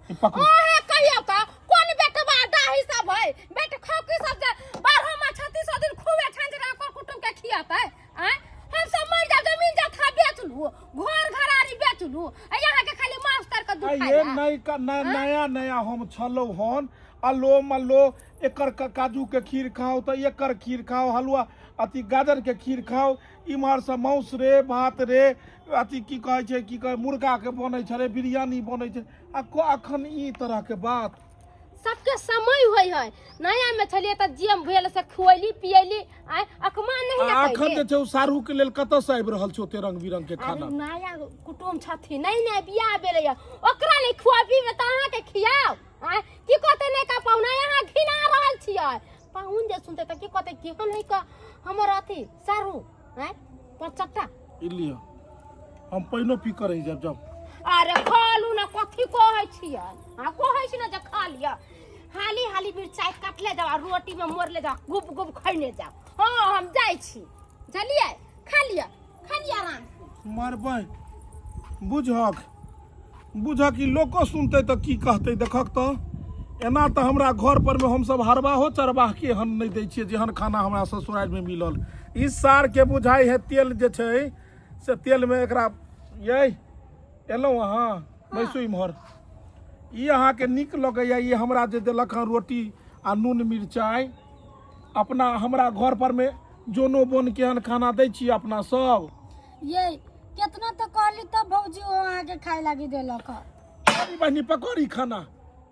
Speaker 6: ई पकड़ू।
Speaker 4: ओहे कहियो का कोन बेटवा डाही सब है, बेट खौकी सब जे 12 मास 36 दिन खूबे छान जगह कर कुटुम के खियातै। आँय, हम सब मर जा, जमीन जथा बेच लू, घर घरारी बेच लू, आ यहाँ के खाली मास्टर के
Speaker 6: आ ये
Speaker 4: दुखाय।
Speaker 6: नई का नया नया हम छलौ हन, अलो मल्लो एकर काजू के खीर खाओ तऽ एकर खीर खाओ, हलुआ अथी गाजर के खीर खाओ, इम्हर से माउस रे भात रे अथी की कहै छै, की कहै मुर्गा के बनै छलै, बिरयानी बनै छै, आ अखन ई तरह के बात।
Speaker 4: सबके समय होय है। नया में छलिए तऽ जे भेल से खुएली पिएली, आय अकमान नहीं
Speaker 6: आ
Speaker 4: ना
Speaker 6: अखन
Speaker 4: कैले।
Speaker 6: जे छै ओ सारू के लेल कतऽ से आबि रहल छै ओते रंग बिरंग के
Speaker 4: अरे
Speaker 6: खाना?
Speaker 4: नया कुटुम छथिन, नहीं नहीं बियाह भेलै या, ओकरा नहीं खुआबी में तऽ अहाँके खियाओ? आय की कहते नहीं का पाहुना, अहाँ घिना रहल छियै। पाहुन जे सुनते तऽ की कहते, केहन है का हमर अथी सारू? आय पर चट्टा
Speaker 6: ई लिअ, हम पानिओ पी कऽ रहि जायब। जाउ।
Speaker 4: अरे खा लू ना, कथी कहै छियै? हाँ, कहै छी ना जे खा लिअ। हाली हाली मिरचाइ काटले जाओ आ रोटी में मोड़ले जाओ, गुप गुप खैने जाओ। हाँ, हम जाइ छी, बुझलियै? खा लिअ, खा लिअ आराम से।
Speaker 6: मरबै बुझक बुझक, ई लोको सुनतै तऽ की कहतै? देखक तऽ एना तऽ हमरा घर पर में हमसब हरबाहो चरबाह के एहन नहि दै छियै जेहन खाना हमरा ससुरारि में मिलल। ई सार के बुझाइ है तेल जे छै से तेल में एकरा। यै एलहुँ अहाँ, बैसू इम्हर। ई अहाँके नीक लगैया ई हमरा जे देलक हँ रोटी आ नून मिरचाइ? अपना हमरा घर पर में जोनो बोन केहन खाना दै छियै अपना सब?
Speaker 7: ये केतना तो कहली तब भौजी ओ अहाँके खाय लागी देलक हँ।
Speaker 6: अरे बहिनी, पकड़ ई खाना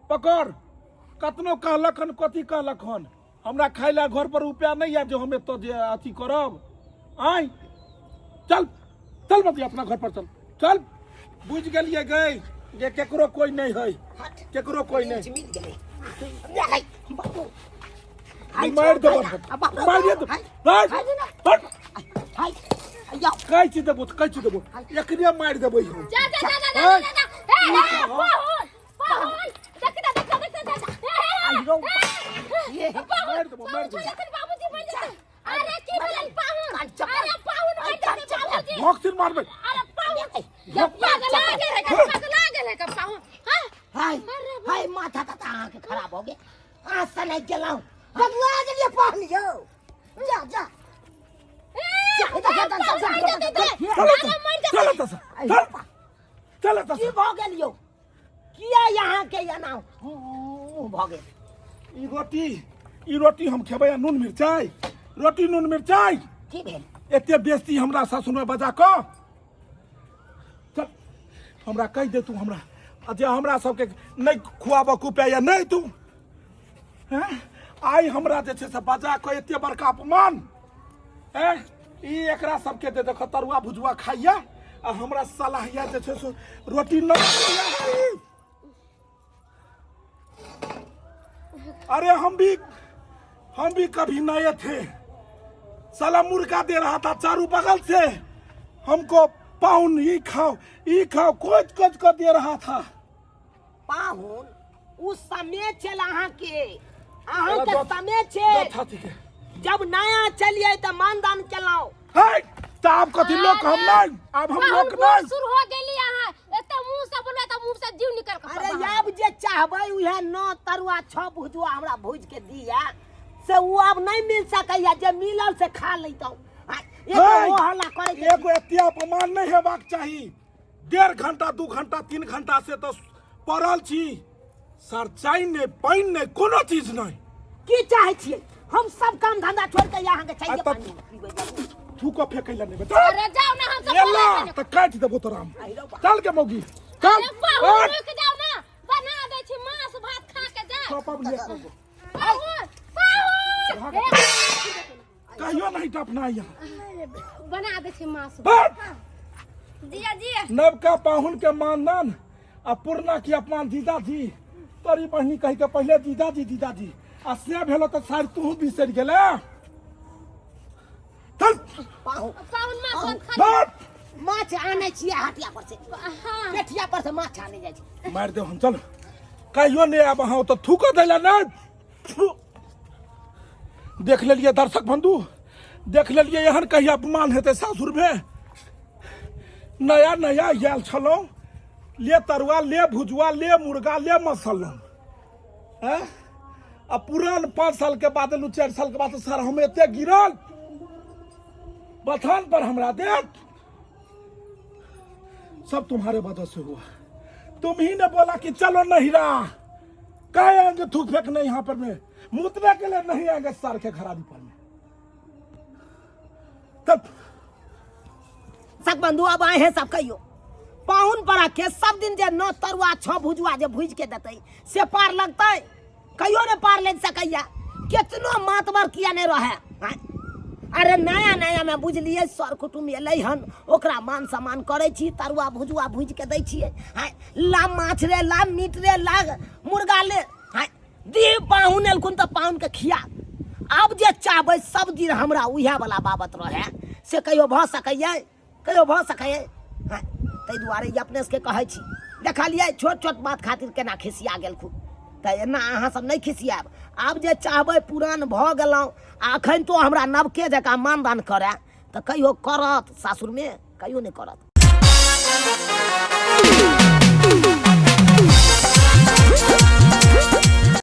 Speaker 6: पकड़। कतनो कहलक हन, कथी कहलक हन, हमरा खाय ला घर पर रुपया नहीं है जो हम एतऽ जे अथी करब। आय चल चल बतिया, अपना घर पर चल चल। बुझि गेलियै गई जे केकरो कोई नहीं है, केकरो कोई नहीं।
Speaker 1: मिल गेलै ले, बाबू।
Speaker 6: मारि देबो, मारि देबो। हट हट।
Speaker 1: हाय या।
Speaker 6: कैची देबो तऽ कैची देबो, एकरे मारि देबै हम।
Speaker 4: जा जा जा जा जा जा जा। हे हे पाहुन, पाहुन, देख देख देख देख जा जा। हे हे
Speaker 1: आई रो ये।
Speaker 6: मारि देबो, मारि देबो।
Speaker 4: हे बाबूजी मर जेतै। अरे की भेलै पाहुन? अरे पाहुन मर जेतै बाबूजी।
Speaker 6: भोग मारबै।
Speaker 4: अरे पाहुन पगला गेलै का? पगला गेलै का पाहुन? हां।
Speaker 1: हाय हाय, माथा ता अहाँके खराब हो गेल। अहाँ सनै गेलहुँ, बबुआ गेलियै पाहुन यौ। जा जा जा, जा, जा, जा, जा, जा।
Speaker 6: चल चल चल चल चल।
Speaker 1: की भऽ गेल यौ? किया यहाँ के एना मुँह भऽ गेल?
Speaker 6: ई रोटी, ई रोटी हम खेबै आ नून मिरचाइ, रोटी नून मिरचाइ।
Speaker 1: की भेल?
Speaker 6: एते बेस्ती हमरा सासुर में बजा कऽ। चल, हमरा कहि दे तू हमरा आ जे हमरा सबके नहि खुआबऽ के उपाय या नहि तू हैं? आइ हमरा जे छै से बजा कऽ एते बड़का अपमान हैं? ई एकरा सबके जे देख तरुआ भुजुआ खाइया आ हमरा सलाहिया जे छै से रोटी नहि। अरे हम भी कभी नए थे, साला मुर्गा दे रहा था चारू बगल से हमको। पाउन ई खाओ, ई खाओ, कोच कोच को दे रहा था।
Speaker 1: पाहुन, उ समय छल अहाँके, अहाँके समय छै।
Speaker 6: दो छाती के।
Speaker 1: जब नया चलिए तऽ मानदान केलहुँ।
Speaker 6: है तऽ आब कथी लोक हम नहीं, आब हम लोक नहीं।
Speaker 4: शुरू हो गेली अहाँ, एते मुंह से बोलबै तऽ मुंह से जीव निकल के।
Speaker 1: अरे आब जे चाहबै उहे नौ तरुआ छह भुजुआ हमरा भुज के दिया से उ आब नहीं मिल सकैया। जे मिलल से खा लैतहुँ। एगो
Speaker 6: है,
Speaker 1: हो हल्ला करै के।
Speaker 6: एगो एते अपमान नहीं हेबाक चाही। 1.5 घंटा, 2 घंटा, 3 घंटा से तऽ पड़ल छी सर, चाय नहि, पानि नहि, कोनो चीज नहि।
Speaker 1: की चाहै छियै? हम सब काम धंधा छोड़ के अहाँके
Speaker 6: आ
Speaker 1: चाहिए
Speaker 6: तब-
Speaker 1: पानी पीबै जाबू।
Speaker 6: थूको फेकै लए नहि बेटा।
Speaker 4: अरे जाओ ना, हम सब
Speaker 6: एला तऽ काटि देबो तोरा हम।
Speaker 1: आहिरो बा।
Speaker 6: चल के मौगी चल।
Speaker 4: अरे पाहुन,
Speaker 6: हट।
Speaker 4: रुक जाओ ना, बना दै छी मांस भात, खा के जा।
Speaker 6: चौपा बुझिया।
Speaker 4: पाहुन, पाहुन, हे,
Speaker 6: कहियो नहीं टपना यहाँ।
Speaker 4: बना दै छी मांस।
Speaker 6: बस।
Speaker 5: जिया जी।
Speaker 6: नवका पाहुन के मानदान आ पुरना की अपमान। जीजाजी, तोरी बहिनी कहि के पहिले जीजाजी जीजाजी आ से भेलो तऽ शायद तू बिसरि गेले। चल।
Speaker 1: पाहुन।
Speaker 4: पाहुन, मांस भात खा।
Speaker 6: हट।
Speaker 1: माछ आनै छियै हटिया पर से।
Speaker 4: हाँ।
Speaker 1: पेठिया पर से माछ आनै जाइ छै।
Speaker 6: मारि देब हम। चल, कहियो नहि आब अहाँ ओतऽ थूको दै लए नहि। थू। देख लेलियै दर्शक बंधु, देख लेलियै, एहन कहिया अपमान हेतै सासुरमे? नया नया आयल छलहुँ, ले तरुआ, ले भुजुआ, ले मुर्गा, ले मसल्ला हैं, आ पुरान 5 साल के बाद एलहुँ, 4 साल के बाद सर हम एते गिरल बथान पर हमरा देत। सब तुम्हारे वजह से हुआ। तुम ही ने बोला कि चलो नहिरा। कहे आएंगे थूक फेंकने यहाँ पर में, मूतने के लिए नहीं आएंगे सर के खराबी पर में तब।
Speaker 1: सब बंधु, अब आए हैं सब कहियो पाहुन पर के सब दिन जे नौ तरुआ छह भुजुआ जे भुज के देतै से पार लगतै? कहियो ने पार लग सकैया, केतनो मातबर किया नहीं रहे। आँय? अरे नया नया में बुझलियै सर कुटुम्ब एलै हन, ओकरा मान सम्मान करै छी, तरुआ भुजुआ भुजि के दै छियै। आँय, ला माछ रे, ला मीट रे, ला मुर्गा ले। आँय, दी पाहुन एलखुन तऽ पाहुनके खिया। आब जे चाहबै सब दिन हमरा उएह वाला बाबत रहे से कहियो भऽ सकैया? कहियो भऽ सकैया? आँय? ताहि दुआरे ई अपने सबके कहै छी। देखलियै छोट छोट बात खातिर केना खिसिया गेलखुन। तऽ एना अहाँ सब नहि खिसियाएब। आब जे चाहबै पुरान भऽ गेलहुँ आ अखन तो हमरा नवके जकाँ मानदान करए तऽ कहियो करत सासुरमे? कहियो नहि करत।